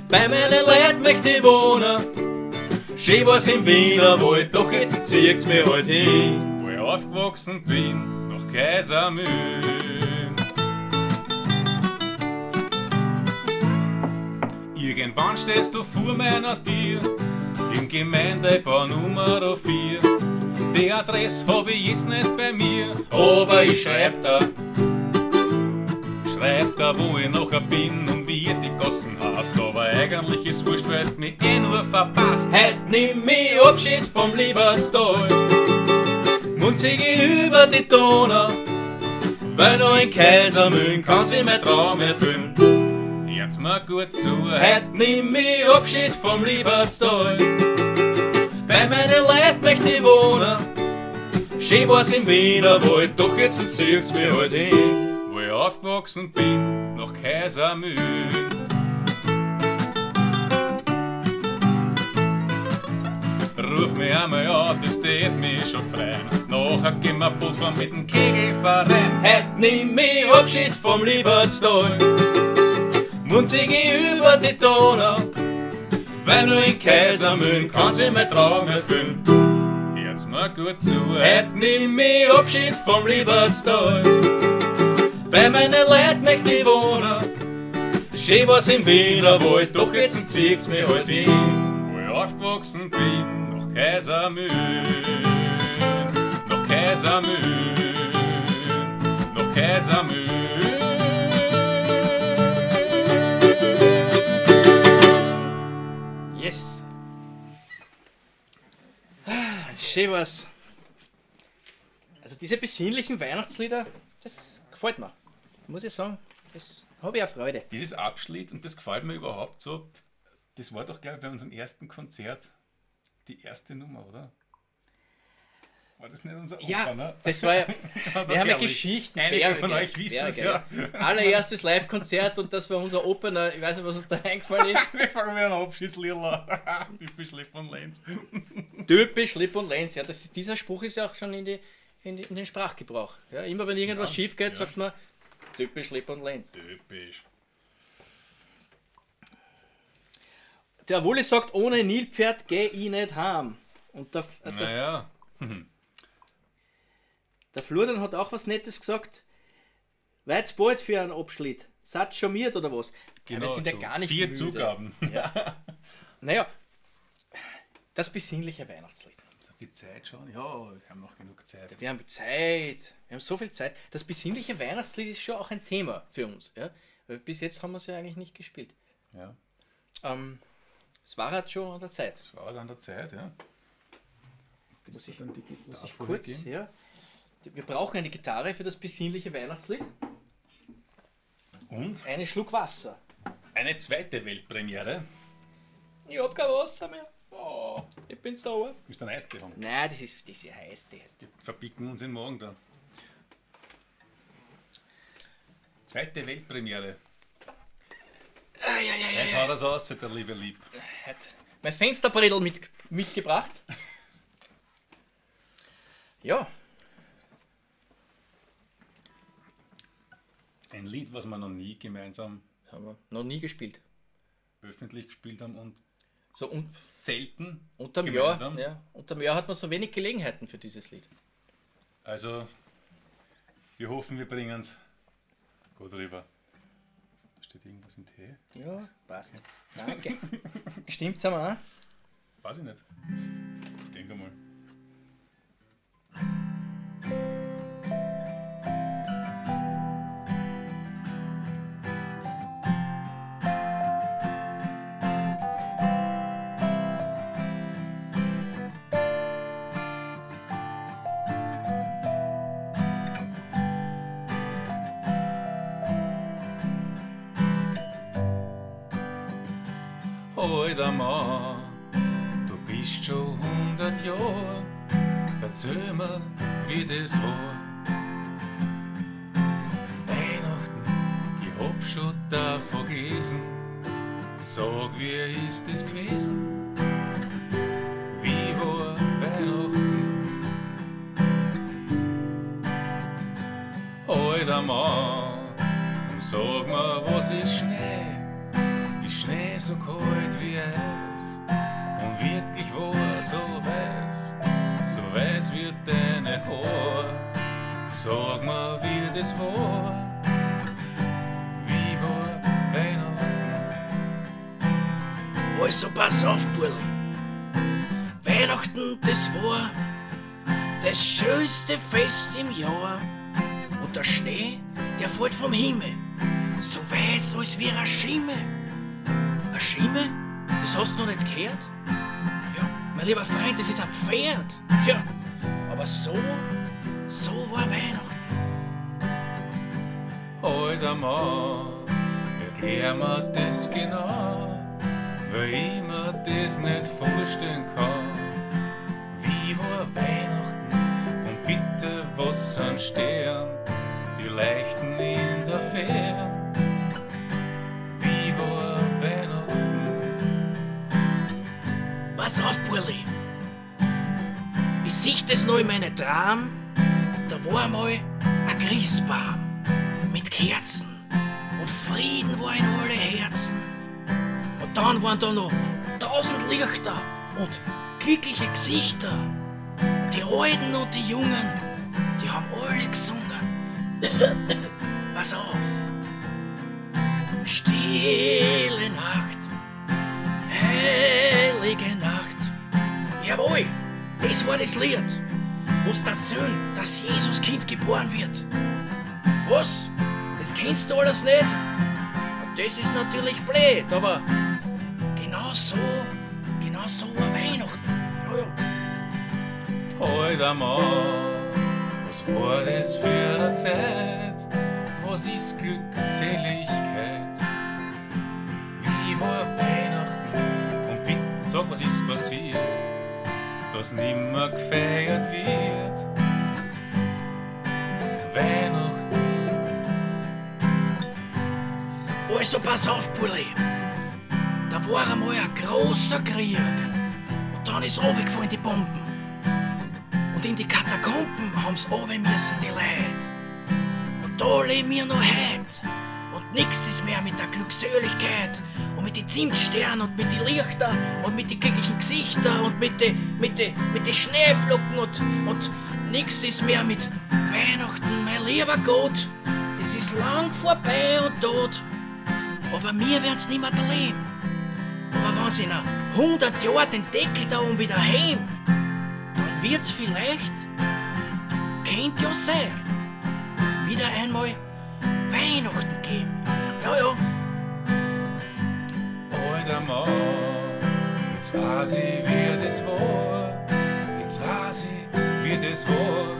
Bei meinen Leuten möchte ich wohnen. Schön war's im Wienerwald, doch jetzt zieht's mir halt hin. wo ich aufgewachsen bin, nach Kaisermühlen. Irgendwann stehst du vor meiner Tür, im Gemeindebau Nummer 4. Die Adresse hab ich jetzt nicht bei mir, Aber ich schreib da, Schreib da, wo ich nachher bin und wie ihr die Gossen hast. Aber eigentlich ist wurscht, weil du mich eh nur verpasst. heut nimm ich Abschied vom Liebertstal. Mund zieh ich über die Donau. Weil nur in Kaisermühlen kann sich mein Traum erfüllen. Hört's mir gut zu, Heut nimm ich Abschied vom Liebertstal. Bei meinen Leuten möchte ich wohnen. Schön war's im Wienerwald, doch jetzt zieht's mir halt hin. aufgewachsen bin, nach Kaisermühlen. Ruf mich einmal an, das tät mich schon freuen. Nachher gehen wir Boot mit dem Kegelverein. Heut nimm ich Abschied vom Liebertstal und zieh ich über die Donau, weil nur in Kaisermühlen kann sich mein Traum erfüllen. Hört's mir gut zu, Heut nimm ich Abschied vom Liebertstal. Bei meinen Leuten möchte ich wohnen. Schön war's im Wienerwald, doch jetzt zieht's mich halt hin. Wo ich aufgewachsen bin, nach Kaisermühlen, nach Kaisermühlen, nach Kaisermühlen. Yes! Schön war's. Also diese besinnlichen Weihnachtslieder, das gefällt mir. Muss ich sagen, das habe ich auch Freude. Dieses Abschnitt, und das gefällt mir überhaupt so, das war doch, glaube ich, bei unserem ersten Konzert die erste Nummer, oder? War das nicht unser Ja, Opener? das war ja. War doch Wir haben ja herrlich. Geschichten. Einige von euch wissen es ja. Allererstes Live-Konzert und das war unser Opener. Ich weiß nicht, was uns da eingefallen ist. Wir fangen wieder an Abschießliedl an. Typisch Lipp und Lenz. Typisch Lipp und Lenz. Ja, dieser Spruch ist ja auch schon in den Sprachgebrauch. Ja, immer wenn irgendwas Ja, schief geht, ja. sagt man typisch Lipp und Lenz. Typisch. Der Wulli sagt, ohne Nilpferd geh ich nicht heim. Und der Naja. der Florian hat auch was Nettes gesagt. Weil's bald für einen Abschnitt. Seid schon miert oder was? Ja, wir sind ja so gar nicht 4 müde. Zugaben. Ja. Naja, das besinnliche Weihnachtslied. Die Zeit schon? Ja, wir haben noch genug Zeit. Wir haben Zeit. Wir haben so viel Zeit. Das besinnliche Weihnachtslied ist schon auch ein Thema für uns. Ja? Weil bis jetzt haben wir es ja eigentlich nicht gespielt. Ja, Es war halt schon an der Zeit. es war halt an der Zeit, ja. Muss ich kurz, ja. Wir brauchen eine Gitarre für das besinnliche Weihnachtslied. Und Einen Schluck Wasser. eine zweite Weltpremiere. Ich hab kein Wasser mehr. Oh, Ich bin sauer. willst du einen Eistee haben? Nein, das ist ja heiß. Das ist. Die verbicken uns den Morgen da. Zweite Weltpremiere. Heute haut er's aus, der liebe Lieb. Hat mein Fensterbrettel mitgebracht. Ja, Ein Lied, was wir noch nie gemeinsam haben wir noch nie gespielt. öffentlich gespielt haben und So selten unterm Jahr, gemeinsam. ja, unterm Jahr hat man so wenig Gelegenheiten für dieses Lied. Also, wir hoffen, wir bringen es gut rüber. Da steht irgendwas im Tee. Ja, passt. Danke. Stimmt's haben wir auch? Weiß ich nicht. Ich denke mal. Alter Mann, du bist schon 100 Jahre, erzähl mir, wie das war. Weihnachten, ich hab schon davon gelesen, sag, wie ist das gewesen? Wie war Weihnachten? Alter Mann, und sag mir, was ist Schnee? Ist Schnee so kalt wie Eis und wirklich war so weiß wie deine Haar. Sag mir, wie das war, wie war Weihnachten? Also pass auf, Burli. Weihnachten, das war das schönste Fest im Jahr. Und der Schnee, der fällt vom Himmel, so weiß als wie eine Schimme. Eine Schimme? Das hast du noch nicht gehört? Ja, mein lieber Freund, das ist ein Pferd. Tja, aber so war Weihnachten. Alter Mann, erklär mir das genau, weil ich mir das nicht vorstellen kann. Wie war Weihnachten und bitte, was sind Stern, die leuchten in der fern? Wie war Weihnachten? Pass auf, Burli. Ich sieh das noch in meine Tram. Da war einmal ein Christbaum mit Kerzen und Frieden war in alle Herzen. Und dann waren da noch 1000 Lichter und glückliche Gesichter. Und die Alten und die Jungen, die haben alle gesungen. Pass auf. Stille Nacht, heilige Nacht. Jawohl, das war das Lied, wo's erzählen, dass Jesus Kind geboren wird. Was? Das kennst du alles nicht? Das ist natürlich blöd, aber genau so war Weihnachten. Ja, ja. Halt einmal, was war das für eine Zeit? Was ist Glückseligkeit? Wie war Weihnachten? Und bitte sag, was ist passiert, dass nimmer gefeiert wird? Weihnachten. Also pass auf, Bulli. Da war einmal ein großer Krieg. Und dann ist runtergefallen die Bomben. Und in die Katakomben haben's runter müssen, die Leute. Und da leben wir noch heut. Und nix ist mehr mit der Glückseligkeit und mit den Zimtsternen und mit den Lichter und mit den glücklichen Gesichter und mit den Schneeflocken und nix ist mehr mit Weihnachten, mein lieber Gott. Das ist lang vorbei und tot. Aber wir werden's nimmer erleben. Aber wenn sie in 100 Jahren den Deckel da oben wieder heim, dann wird's vielleicht, könnt ja sein, wieder einmal Weihnachten geben. Ja, ja. Alter Mann, jetzt weiß ich, wie das war. Jetzt weiß ich, wie das war.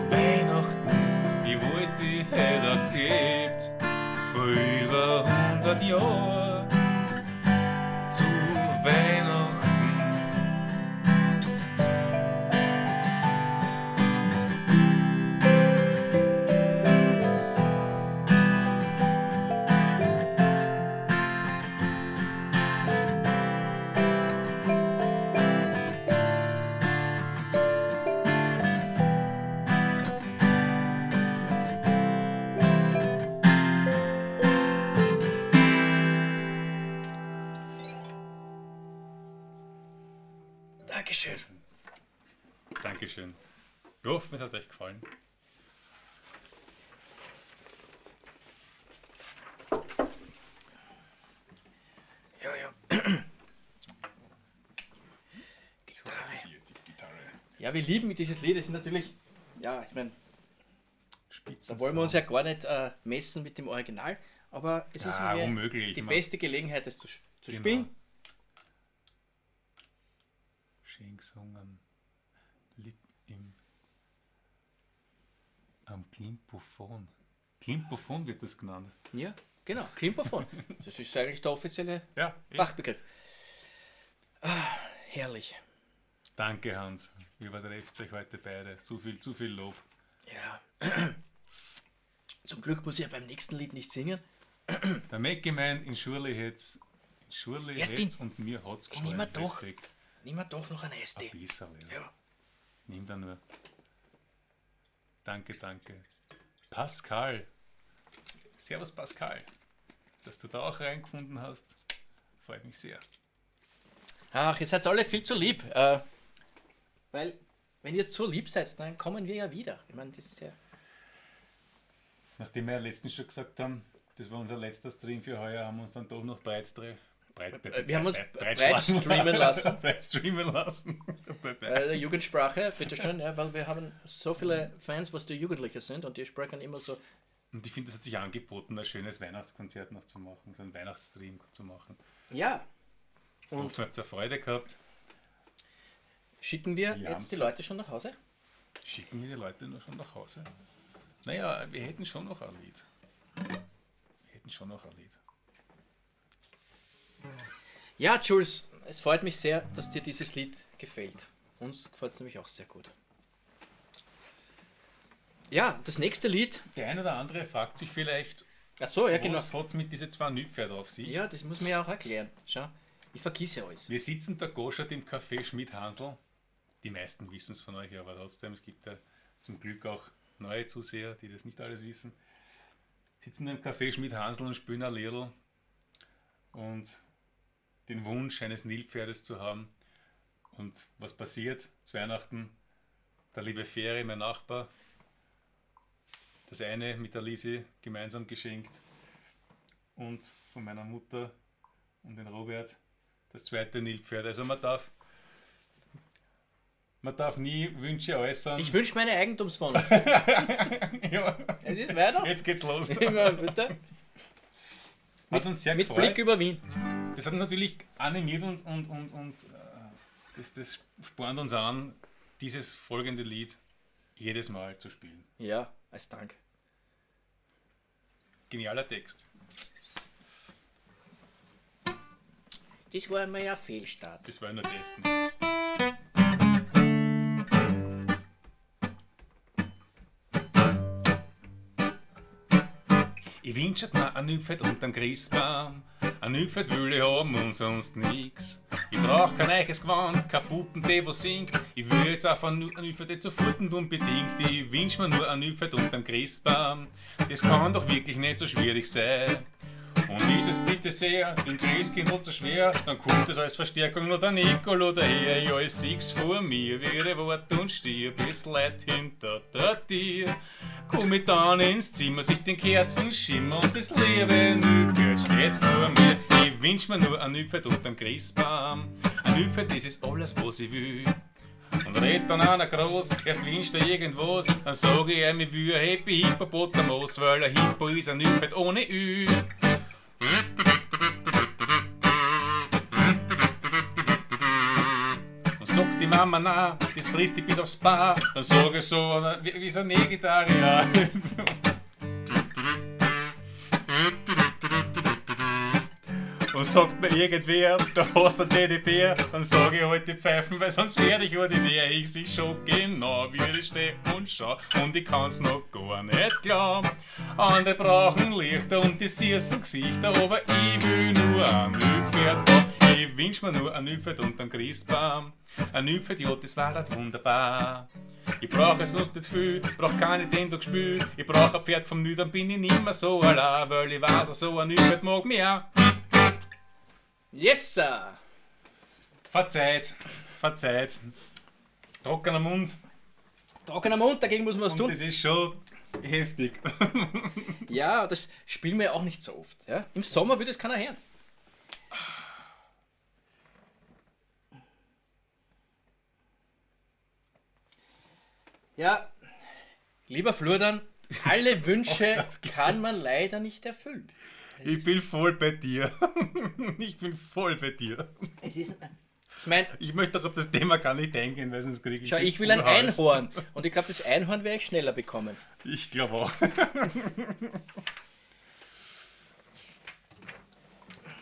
Weihnachten, ich wollte, ich hätte gelebt. Vor über 100 Jahren. Zu Weihnachten. Dankeschön. Dankeschön. Ich hoffe, es hat euch gefallen. Ja, ja. Gitarre. Die Gitarre. Ja, wir lieben dieses Lied. Es ist natürlich, ja, ich meine, Spitzen. da wollen wir uns ja gar nicht messen mit dem Original, aber es ist unmöglich. die beste Gelegenheit, es zu spielen. Schön gesungen. Lieb im am Klimpophon. Klimpophon wird das genannt. Ja, genau, Klimpophon. Das ist eigentlich der offizielle Fachbegriff. Ah, herrlich. Danke, Hans. Übertrefft euch heute beide. Zu viel Lob. Ja. Zum Glück muss ich ja beim nächsten Lied nicht singen. Der Mecki meint, in Schule hätt's und mir hat's gefallen. Nimm mir doch noch einen Eistee. Ein bisschen, ja. Ja. Nimm da nur. Danke, danke. Pascal. Servus, Pascal. Dass du da auch reingefunden hast, freut mich sehr. Ach, ihr seid alle viel zu lieb. Weil, wenn ihr zu lieb seid, dann kommen wir ja wieder. Ich meine, das ist ja... Nachdem wir ja letztens schon gesagt haben, das war unser letzter Stream für heuer, haben wir uns dann doch noch breit Wir haben uns breit streamen lassen. Breit streamen lassen. Bei der Jugendsprache, bitteschön, ja, weil wir haben so viele Fans, was die Jugendlichen sind, und die sprechen immer so. Und ich finde, es hat sich angeboten, ein schönes Weihnachtskonzert noch zu machen, so einen Weihnachtsstream zu machen. Ja. Und ihr habt ja Freude gehabt. Schicken wir jetzt die Leute schon nach Hause? Schicken wir die Leute noch schon nach Hause? Naja, wir hätten schon noch ein Lied. Ja, Jules, es freut mich sehr, dass dir dieses Lied gefällt. Uns gefällt es nämlich auch sehr gut. Ja, das nächste Lied. Der ein oder andere fragt sich vielleicht, Ach so, ja, genau. was hat es mit diesen zwei Nilpferde auf sich? Ja, das muss man ja auch erklären. Schau, ich vergesse ja alles. Wir sitzen da goschert im Café Schmidt-Hansl. Die meisten wissen es von euch, aber trotzdem, es gibt ja zum Glück auch neue Zuseher, die das nicht alles wissen. Sitzen im Café Schmidt-Hansl und spielen ein Liedl und den Wunsch eines Nilpferdes zu haben. Und was passiert? Zu Weihnachten, der liebe Feri, mein Nachbar, das eine mit der Lisi gemeinsam geschenkt und von meiner Mutter und den Robert das zweite Nilpferd. Also man darf nie Wünsche äußern. Ich wünsche meine Eigentumswohnung. Ja. Es ist weiter. Jetzt geht's los. Immer, bitte. Hat uns sehr Mit gefreut. Blick über Wien. Das hat uns natürlich animiert und das spornt uns an, dieses folgende Lied jedes Mal zu spielen. Ja, als Dank. Genialer Text. Das war einmal ein Fehlstart. Das war ja nur testen. Ich wünsche mir ein Nilpferd unterm Christbaum. Ein Nilpferd will ich haben und sonst nix. Ich brauch kein neues Gewand, kein Puppen, der wo singt. Ich will jetzt auch ein Nilpferd nicht sofort und unbedingt. Ich wünsch mir nur ein Nilpferd unterm Christbaum. Das kann doch wirklich nicht so schwierig sein. Und ist es bitte sehr, dem Christkindl zu schwer, dann kommt es als Verstärkung noch der Nicolo daher. Ja, ich sieh's vor mir, wie der Wart und stirb, es Leid hinter der Tür. Komm ich dann ins Zimmer, sich den Kerzenschimmer und das liebe Nilpferd steht vor mir. Ich wünsch mir nur ein Nilpferd unterm Christbaum. Ein Nilpferd, das ist alles, was ich will. Und red dann einer groß, erst wünscht er irgendwas, dann sag ich ihm, ich will ein Happy Hippopotamus, weil ein Hippo ist ein Nilpferd ohne Ü. Und sagt die Mama, na, das frisst die bis aufs Paar. Dann sag ich so, wie so ein Vegetarier. Und sagt mir irgendwer, da hast du einen Teddybär, dann sag ich halt die Pfeifen, weil sonst werde ich ordinär. Ich seh schon genau, wie ich steh und schau, und ich kann's noch gar nicht glauben. Andere brauchen Lichter und die süßen Gesichter, aber ich will nur ein Nilpferd haben. Ich wünsch mir nur ein Nilpferd unterm Christbaum. Ein Nilpferd, ja, das war halt wunderbar. Ich brauche sonst nicht viel, brauch keine Tendogspül. Ich brauch ein Pferd vom Nü, dann bin ich nimmer so allein, weil ich weiß, so ein Nilpferd mag mich auch. Yes, sir! Verzeiht, verzeiht. Trockener Mund. Trockener Mund, dagegen muss man was Und tun. das ist schon heftig. Ja, das spielen wir ja auch nicht so oft. Ja? Im Sommer würde es keiner hören. Ja, lieber Florian, alle Wünsche kann man leider nicht erfüllen. Ich bin voll bei dir. Ich bin voll bei dir. Es ist, ich meine, Ich möchte auch auf das Thema gar nicht eingehen, weil sonst kriege ich. schau, das ich will ein Urhaus. Einhorn. Und ich glaube, das Einhorn werde ich schneller bekommen. Ich glaube auch.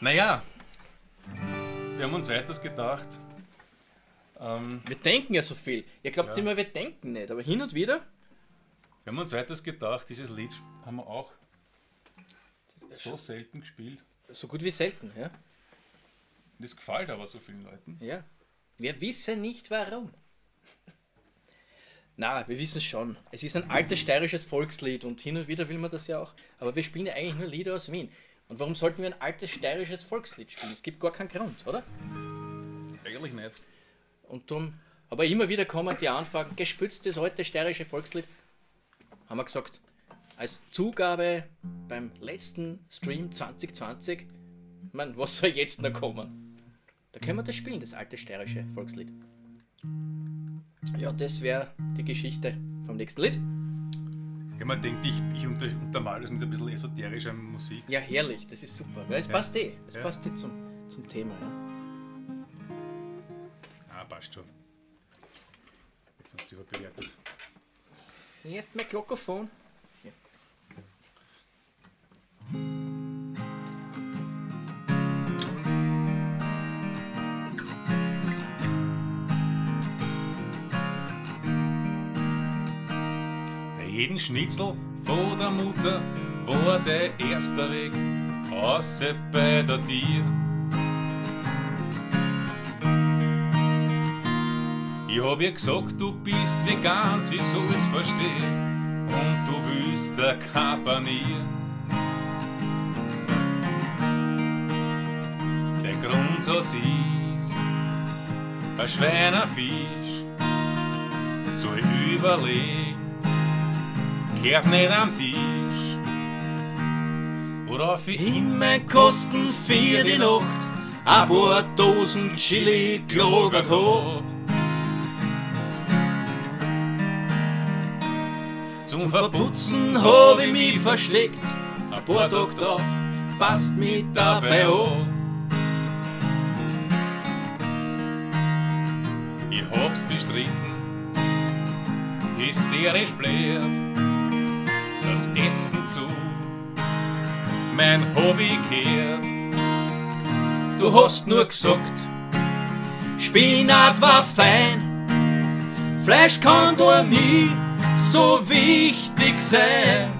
Naja, wir haben uns weiters gedacht. Wir denken ja so viel. Ihr glaubt Ja. immer, wir denken nicht, aber hin und wieder. Wir haben uns weiters gedacht, dieses Lied haben wir auch so selten gespielt. So gut wie selten, ja. Das gefällt aber so vielen Leuten. Ja. Wir wissen nicht warum. Na, wir wissen schon. Es ist ein altes steirisches Volkslied und hin und wieder will man das ja auch. Aber wir spielen ja eigentlich nur Lieder aus Wien. Und warum sollten wir ein altes steirisches Volkslied spielen? Es gibt gar keinen Grund, oder? Eigentlich nicht. Und drum, aber immer wieder kommen die Anfragen, gespütztes alte steirische Volkslied. Haben wir gesagt, als Zugabe beim letzten Stream 2020, ich meine, was soll jetzt noch kommen? Da können wir das spielen, das alte steirische Volkslied. Ja, das wäre die Geschichte vom nächsten Lied. Ja, man denkt, ich untermale das mit ein bisschen esoterischer Musik. Ja, herrlich, das ist super. Weil es Ja. passt eh. Es Ja. passt eh zum Thema. Ja. Ah, passt schon. Jetzt hast du überbewertet. Erst mein Glockophon. Ja. Bei jedem Schnitzel vor der Mutter war der erste Weg, außer bei der Tier. Ich hab ihr gesagt, du bist vegan, sie soll's verstehen, und du willst da kein Panier. Der Grundsatz ist, ein Schweinerfisch soll überlegen, kehrt nicht am Tisch, worauf ich Immer Kosten für die Nacht, ein paar Dosen Chili gelagert hab. Zum Verputzen Verputzen hab ich mich versteckt, ein paar Tage drauf, passt mit dabei an. Ich hab's bestritten, hysterisch blöd, das Essen zu mein Hobby kehrt. Du hast nur gesagt, Spinat war fein, Fleisch kann doch nie so wichtig sein.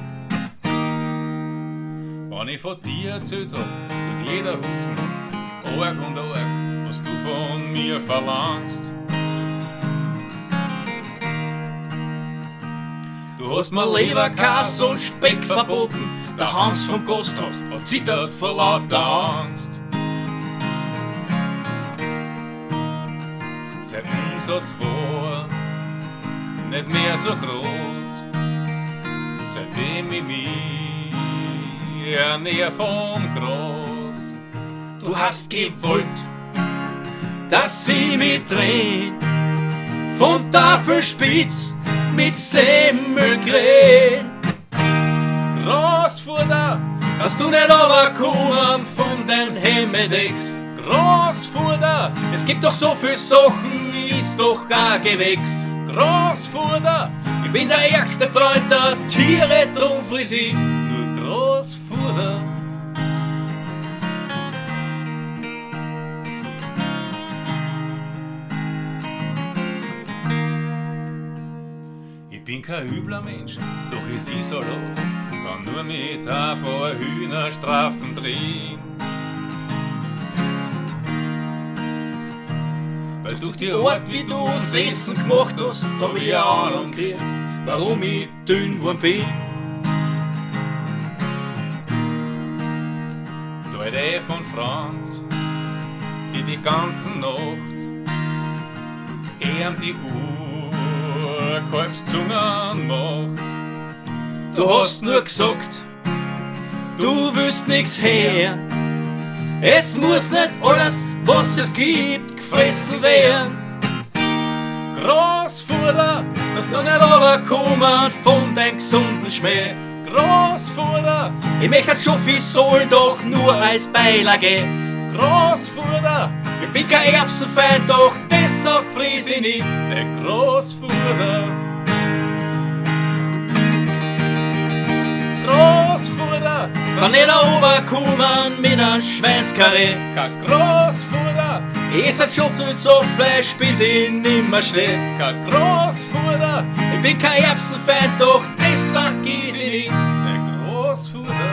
Wenn ich von dir erzählt hab, tut jeder husten, arg und arg, was du von mir verlangst. Du hast mir Leberkäse und Speck verboten, der Hans vom Gasthaus hat zittert vor lauter Angst. Sein Umsatz war nicht mehr so groß, seitdem ich mich ernähr vom Gras. Du hast gewollt, dass ich mich dreh von Tafelspitz mit Semmelkrähen. Grasfutter, Hast du nicht runtergekommen von den Hemmedex? Grasfutter, Es gibt doch so viel Sachen, ist doch ein Gewächs. Grasfutter, Ich bin der ärgste Freund der Tiere, drum friss ich nur Grasfutter. Ich bin kein übler Mensch, doch ich sieh Salat, kann nur mit ein paar Hühnerstrafen drehen. Weil durch die Die Art, wie du uns Essen gemacht hast, hab ich eine Ahnung gekriegt, warum ich dünn geworden bin. Die Alte von Franz, die die ganze Nacht die Urkalbszungen macht. Du hast nur gesagt, du willst nix her. Es muss nicht alles, was es gibt, gefressen werden. Grasfutter, Dass du nicht runterkommen von deinem gesunden Schmäh. Grasfutter, Ich möchte schon viel sollen, doch nur als Beilage. Grasfutter, Ich bin kein Erbsenfeind, doch das da friss ich nicht. der Großfutter. Großfutter, Kann nicht runterkommen mit einem Schweinskarree. kein Großfutter, Ich esse schon viel so Fleisch, bis ich nimmer steh. kein Großfutter, Ich bin kein Erbsenfeind, doch das vergiss ich nicht. der Großfutter.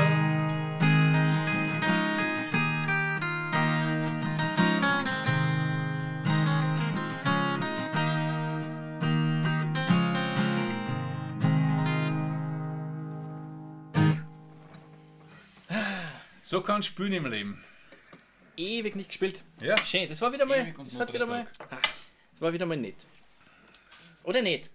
So kann spielen im Leben. Ewig nicht gespielt. Ja. Schön, das war wieder mal. Ewig und Das nur hat wieder drei mal. Das war wieder mal nett. Oder nicht?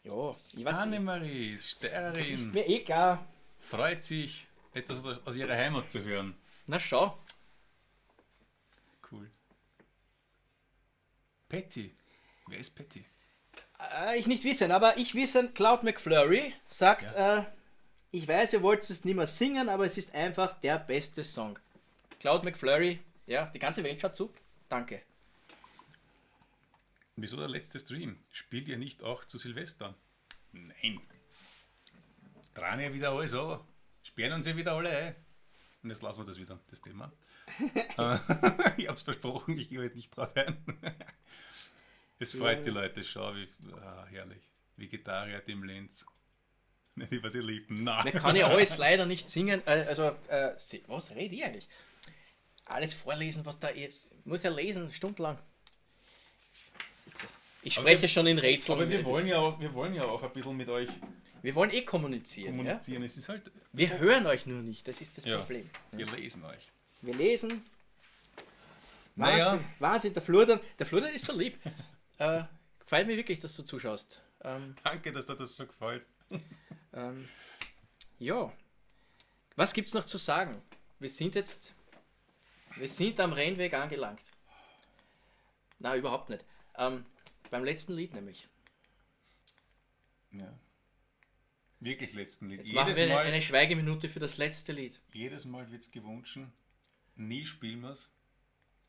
Ja, ich weiß nicht. Annemarie, Das ist Steirerin, mir eh klar. freut sich, etwas aus ihrer Heimat zu hören. Na schau. Cool. Patty. Wer ist Patty? Ich nicht wissen, aber ich wissen, Cloud McFlurry sagt, ich weiß, ihr wollt es nicht mehr singen, aber es ist einfach der beste Song. Cloud McFlurry, ja, die ganze Welt schaut zu. Danke. Wieso der letzte Stream? Spielt ihr nicht auch zu Silvester? Nein. Drehen ja wieder alles an. Sperren uns ja wieder alle ein. Und jetzt lassen wir das wieder, das Thema. Ich hab's versprochen, ich gehe heute nicht drauf ein. Es freut die Leute, schau, wie herrlich. Vegetarier dem Lenz. Nicht über die Lippen, nein. Man kann ja alles leider nicht singen, was rede ich eigentlich? Alles vorlesen, was da ist. Muss ja lesen, stundenlang. Ich spreche schon in Rätseln. Aber wir wollen ja auch ein bisschen mit euch Wir wollen eh kommunizieren. Ja? Es ist halt, Wir hören euch nur nicht, das ist das Problem. Wir lesen euch. Wir lesen. Wahnsinn, naja. Wahnsinn, der Florian ist so lieb. Gefällt mir wirklich, dass du zuschaust. Danke, dass dir das so gefällt. Ja. Was gibt's noch zu sagen? Wir sind am Rennweg angelangt. Na, überhaupt nicht. Beim letzten Lied nämlich. Ja. Wirklich letzten Lied. Jetzt machen wir eine Schweigeminute für das letzte Lied. Jedes Mal wird's gewünscht. Nie spielen wir's.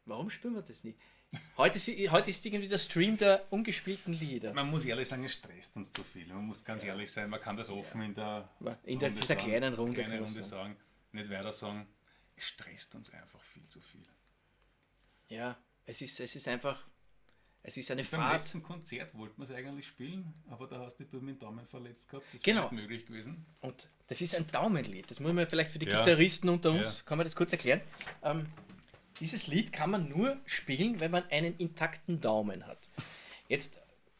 Warum spielen wir das nie? Heute ist irgendwie der Stream der ungespielten Lieder. Man muss ehrlich sagen, es stresst uns zu viel. Man muss ganz ehrlich sein, man kann das offen in der in dieser sagen, kleinen Runde sagen, nicht weiter sagen. Es stresst uns einfach viel zu viel. Ja, es ist einfach, es ist eine Beim Fahrt. letzten Konzert wollten wir es eigentlich spielen, aber da hast du mit dem Daumen verletzt gehabt. Das genau. wäre nicht möglich gewesen. Und das ist ein Daumenlied. Das muss man vielleicht für die Gitarristen unter uns, kann man das kurz erklären. Dieses Lied kann man nur spielen, wenn man einen intakten Daumen hat. Jetzt,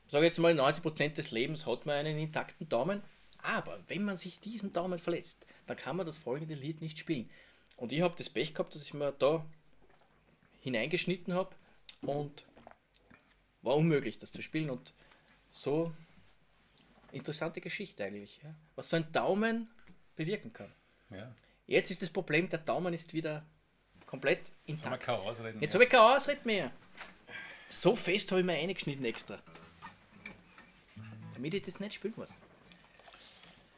sage ich jetzt mal, 90% des Lebens hat man einen intakten Daumen, aber wenn man sich diesen Daumen verletzt, dann kann man das folgende Lied nicht spielen. Und ich habe das Pech gehabt, dass ich mir da hineingeschnitten habe und war unmöglich, das zu spielen. Und so interessante Geschichte eigentlich, ja? Was so ein Daumen bewirken kann. Ja. Jetzt ist das Problem, der Daumen ist wieder komplett intakt. Jetzt haben wir keine Ausreden mehr. Jetzt habe ich keine Ausrede mehr. So fest habe ich mir eingeschnitten extra. Damit ich das nicht spielen muss.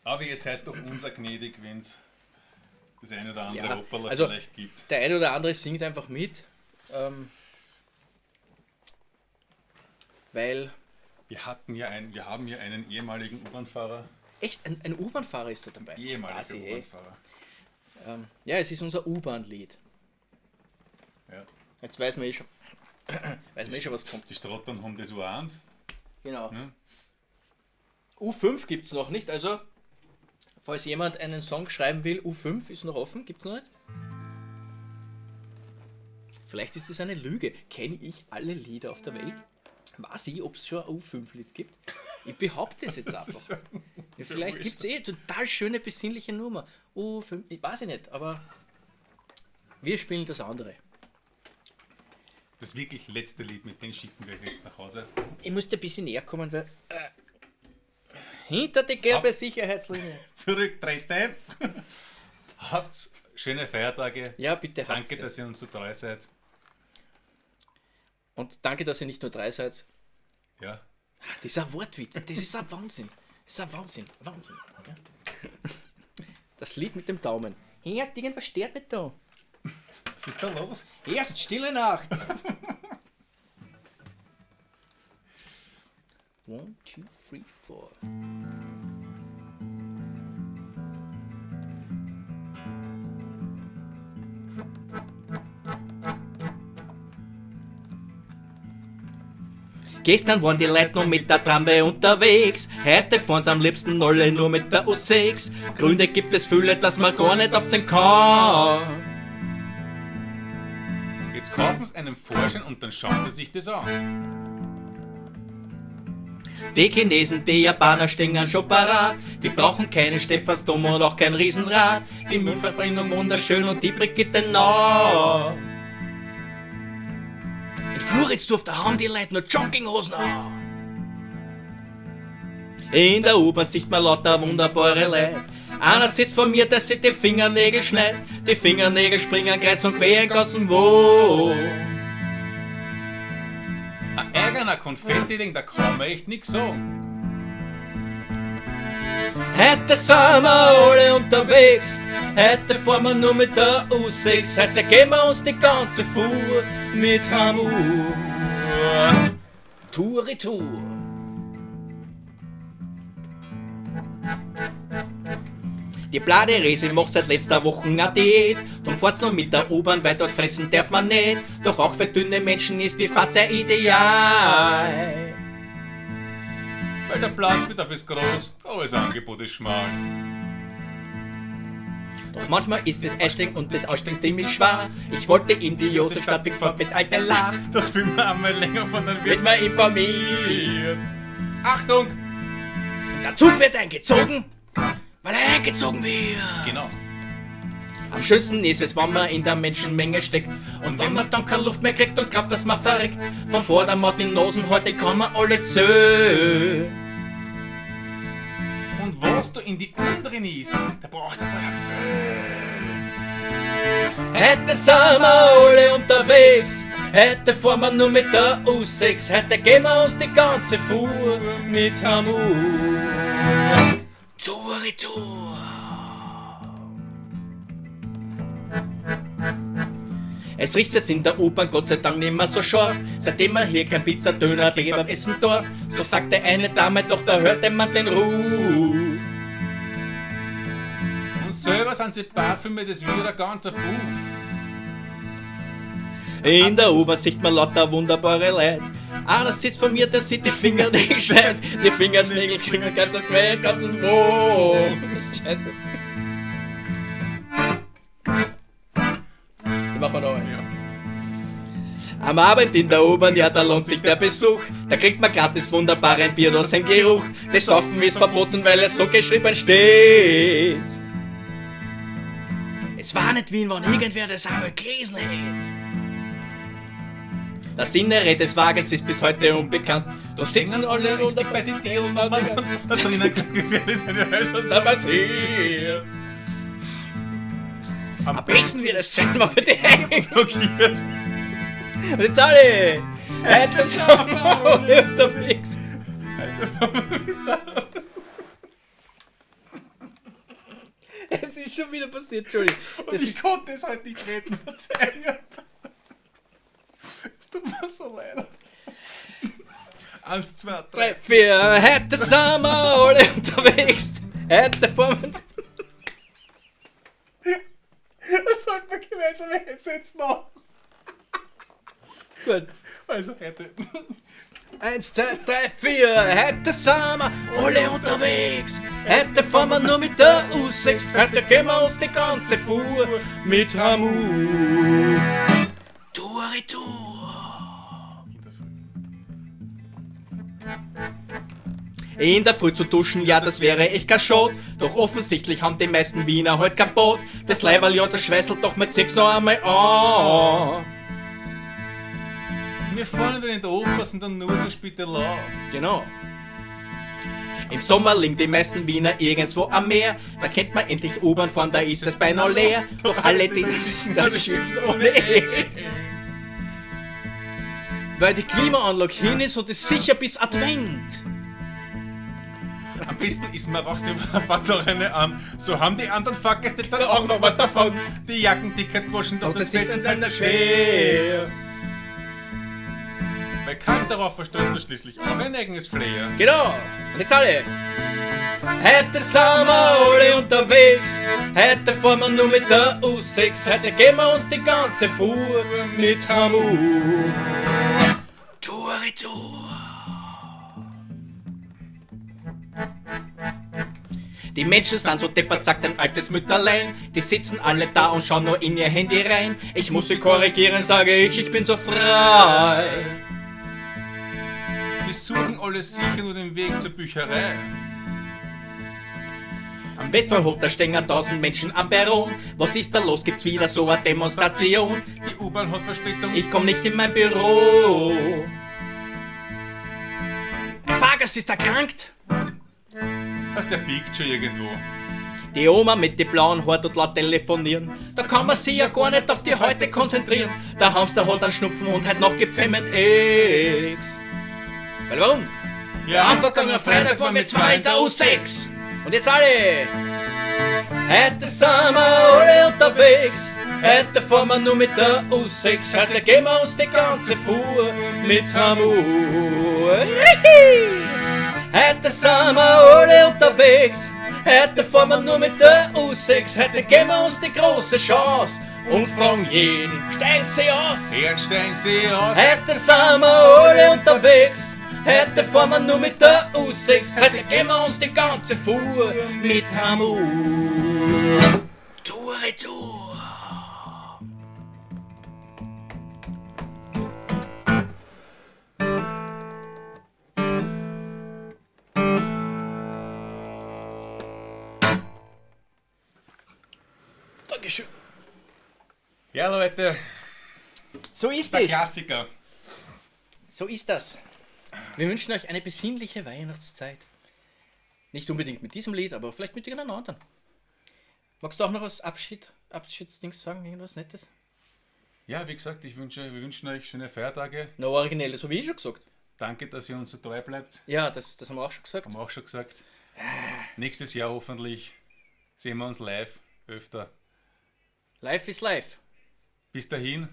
Aber ihr seid doch unser gnädig, wenn es das eine oder andere Hoppala also vielleicht gibt. Der eine oder andere singt einfach mit. Weil... Wir haben ja einen ehemaligen U-Bahn-Fahrer. Echt? Ein U-Bahn-Fahrer ist da dabei? Ehemaliger U-Bahn-Fahrer. Ja, es ist unser U-Bahn-Lied. Ja. Jetzt weiß man eh schon, was kommt. Die Strottern haben das U1. Genau. Hm? U5 gibt es noch nicht, also falls jemand einen Song schreiben will, U5 ist noch offen, gibt es noch nicht. Vielleicht ist das eine Lüge. Kenne ich alle Lieder auf der Welt? Weiß ich, ob es schon ein U5-Lied gibt? Ich behaupte es jetzt einfach. Ja, vielleicht gibt es eh total schöne, besinnliche Nummer. U5, ich weiß ich nicht, aber wir spielen das andere. Das wirklich letzte Lied, mit dem schicken wir jetzt nach Hause. Ich musste ein bisschen näher kommen, weil... hinter die gelbe Sicherheitslinie. Zurücktreten. Habt schöne Feiertage. Ja, bitte. Danke, dass ihr uns so treu seid. Und danke, dass ihr nicht nur drei seid. Ja. Dieser Wortwitz, das ist ein Wahnsinn. Das ist ein Wahnsinn. Wahnsinn. Ja. Das Lied mit dem Daumen. Erst irgendwas stört mich da. Was ist da los? Erst stille Nacht. 1, 2, 3, 4. Gestern waren die Leute noch mit der Tramway unterwegs. Heute fahren's am liebsten alle nur mit der U6. Gründe gibt es viele, dass man gar nicht aufziehen kann. Jetzt kaufen sie einen Vorschein und dann schauen sie sich das an. Die Chinesen, die Japaner stehen schon parat. Die brauchen keine Stephansdom und auch kein Riesenrad. Die Müllverbrennung wunderschön und die Brigittenau. In Floridsdorf, da haben die Leute nur Jogginghosen an. In der U-Bahn sieht man lauter wunderbare Leute. Einer sitzt vor mir, der sich die Fingernägel schneidet. Die Fingernägel springen kreuz und quer im ganzen Wo. Ein eigener Konfetti-Ding, da kann man echt nix sagen. Heute sind wir alle unterwegs. Heute fahren wir nur mit der U6. Heute gehen wir uns die ganze Fuhr mit Hamur. Tour retour. Die blade Resi macht seit letzter Woche eine Diät. Drum fahrt's noch mit der U-Bahn, weil dort fressen darf man nicht. Doch auch für dünne Menschen ist die Fahrt sehr ideal. Weil der Platzbedarf ist groß, aber das Angebot ist schmal. Doch manchmal ist das Einsteigen und das Aussteigen ziemlich schwer. Ich wollte in die Josefstadt, bin gefahren bis alte Lach. Doch will man einmal länger von dann Wird wird man informiert. Achtung! Der Zug wird eingezogen, weil er eingezogen wird. Genau. Am schönsten ist es, wenn man in der Menschenmenge steckt. Und wenn man dann keine Luft mehr kriegt und glaubt, dass man verreckt. Von vor der Maut in Nosen heute kann man alle zählen. Und was da in die Uhren drin ist, da braucht man einen Föhn. Heute sind wir alle unterwegs. Heute fahren wir nur mit der U6. Heute gehen wir uns die ganze Fuhr mit Hamur. Tour, Tour. Es riecht jetzt in der U-Bahn Gott sei Dank nicht mehr so scharf, seitdem man hier kein Pizzadöner Kebab essen darf. So sagte eine Dame, doch da hörte man den Ruf. Und selber sind sie Parfüme, das wird ein ganzer Puff. In der U-Bahn sieht man lauter wunderbare Leute. Einer sitzt vor mir, der sieht die Finger nicht gescheit. Die Fingernägel klingen ganz als zwei ganzen Bogen. Scheiße. Die machen wir noch einmal. Ja. Am Abend in der U-Bahn, ja, da lohnt sich der Besuch. Da kriegt man gratis wunderbar ein Bier aus dem Geruch. Das Saufen ist verboten, weil es so geschrieben steht. Es war nicht Wien, wenn irgendwer das einmal gelesen hätte. Das Innere des Wagens ist bis heute unbekannt. Doch sitzen alle ängstlich bei den Delen und man da drinnen gefährlich sein, weiß, was da passiert. Am besten wird es sein, wenn wir die Hänge blockiert. Und jetzt alle! Heute sind wir alle unterwegs. Es ist schon wieder passiert, Entschuldigung. Und Das ich ist, konnte es heute nicht reden, verzeihen. Es tut mir so leid. 1, 2, 3. 3, 4, heute sind wir alle unterwegs. Heute fahren wir. Das sollten wir gemeinsam einsetzen noch. Gut. Also heute. 1, 2, 3, 4, heute sind wir alle unterwegs. Heute fahren wir nur mit der U6. Heute gehen wir uns die ganze Fuhr mit Hamu. Tour, Tour. In der Früh. In der Früh zu duschen, ja, das wäre echt kein Schot. Doch offensichtlich haben die meisten Wiener heute kein Boot. Das Leiberl, ja, das schweißelt doch mit sechs noch einmal an. Wir fahren dann in der Oper, sind dann nur zur Spittelau. Genau. Im Sommer liegen die meisten Wiener irgendwo am Meer. Da kennt man endlich U-Bahn fahren, da ist es beinahe leer. Doch alle, die sitzen da, die schwitzen ohne Ende. Weil die Klimaanlage hin ist und es sicher bis Advent. Am besten ist man auch so, fährt noch eine an. So haben die anderen Fahrgäste dann auch noch was davon. Die Jacken, die kein waschen, doch Doch das fällt uns halt so schwer. Weil kalt darauf verströmt er schließlich auch ein eigenes Flair. Genau. Und jetzt alle. Heute sind wir alle unterwegs. Heute fahren wir nur mit der U6. Heute gehen wir uns die ganze Fuhr mit Hamu. Tour, Tour. Die Menschen sind so deppert, sagt ein altes Mütterlein. Die sitzen alle da und schauen nur in ihr Handy rein. Ich muss sie korrigieren, sage ich, ich bin so frei. Die suchen alle sicher nur den Weg zur Bücherei. Am Westbahnhof, da stehen 1000 Menschen am Perron. Was ist da los? Gibt's wieder so eine Demonstration? Die U-Bahn hat Verspätung. Ich komm nicht in mein Büro. Ein Fahrgast ist erkrankt. Das heißt, der biegt schon irgendwo. Die Oma mit den blauen Haaren tut laut telefonieren. Da kann man sich ja gar nicht auf die heute konzentrieren. Der Hamster hat einen Schnupfen und heute noch gibt's M&M's. Weil warum? Ja, Am vergangenen Freitag waren wir zwei in der U6. Und jetzt alle! Heute sind wir alle unterwegs. Heute fahren wir nur mit der U6. Heute gehen wir uns die ganze Fuhr mit Hamu. Heute sind wir alle unterwegs. Heute fahren wir nur mit der U6. Heute geben wir uns die große Chance und fragen jeden, steigen Sie aus? Herrn, steigen Sie aus. Heute sind wir alle unterwegs. Heute fahren wir nur mit der U6, heute gehen wir uns die ganze Fuhr mit Hamur. Tour, Tour. Dankeschön. Ja, Leute, So ist der es. Klassiker. So ist das. Wir wünschen euch eine besinnliche Weihnachtszeit. Nicht unbedingt mit diesem Lied, aber vielleicht mit irgendeinem anderen. Magst du auch noch was Abschiedsdings sagen? Irgendwas Nettes? Ja, wie gesagt, wir wünschen euch schöne Feiertage. Na, originell, das habe ich eh schon gesagt. Danke, dass ihr uns so treu bleibt. Ja, das haben wir auch schon gesagt. Haben wir auch schon gesagt. Nächstes Jahr hoffentlich sehen wir uns live öfter. Life is life. Bis dahin,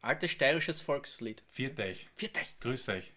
Altes steirisches Volkslied. viert euch. Viert euch. Grüß euch.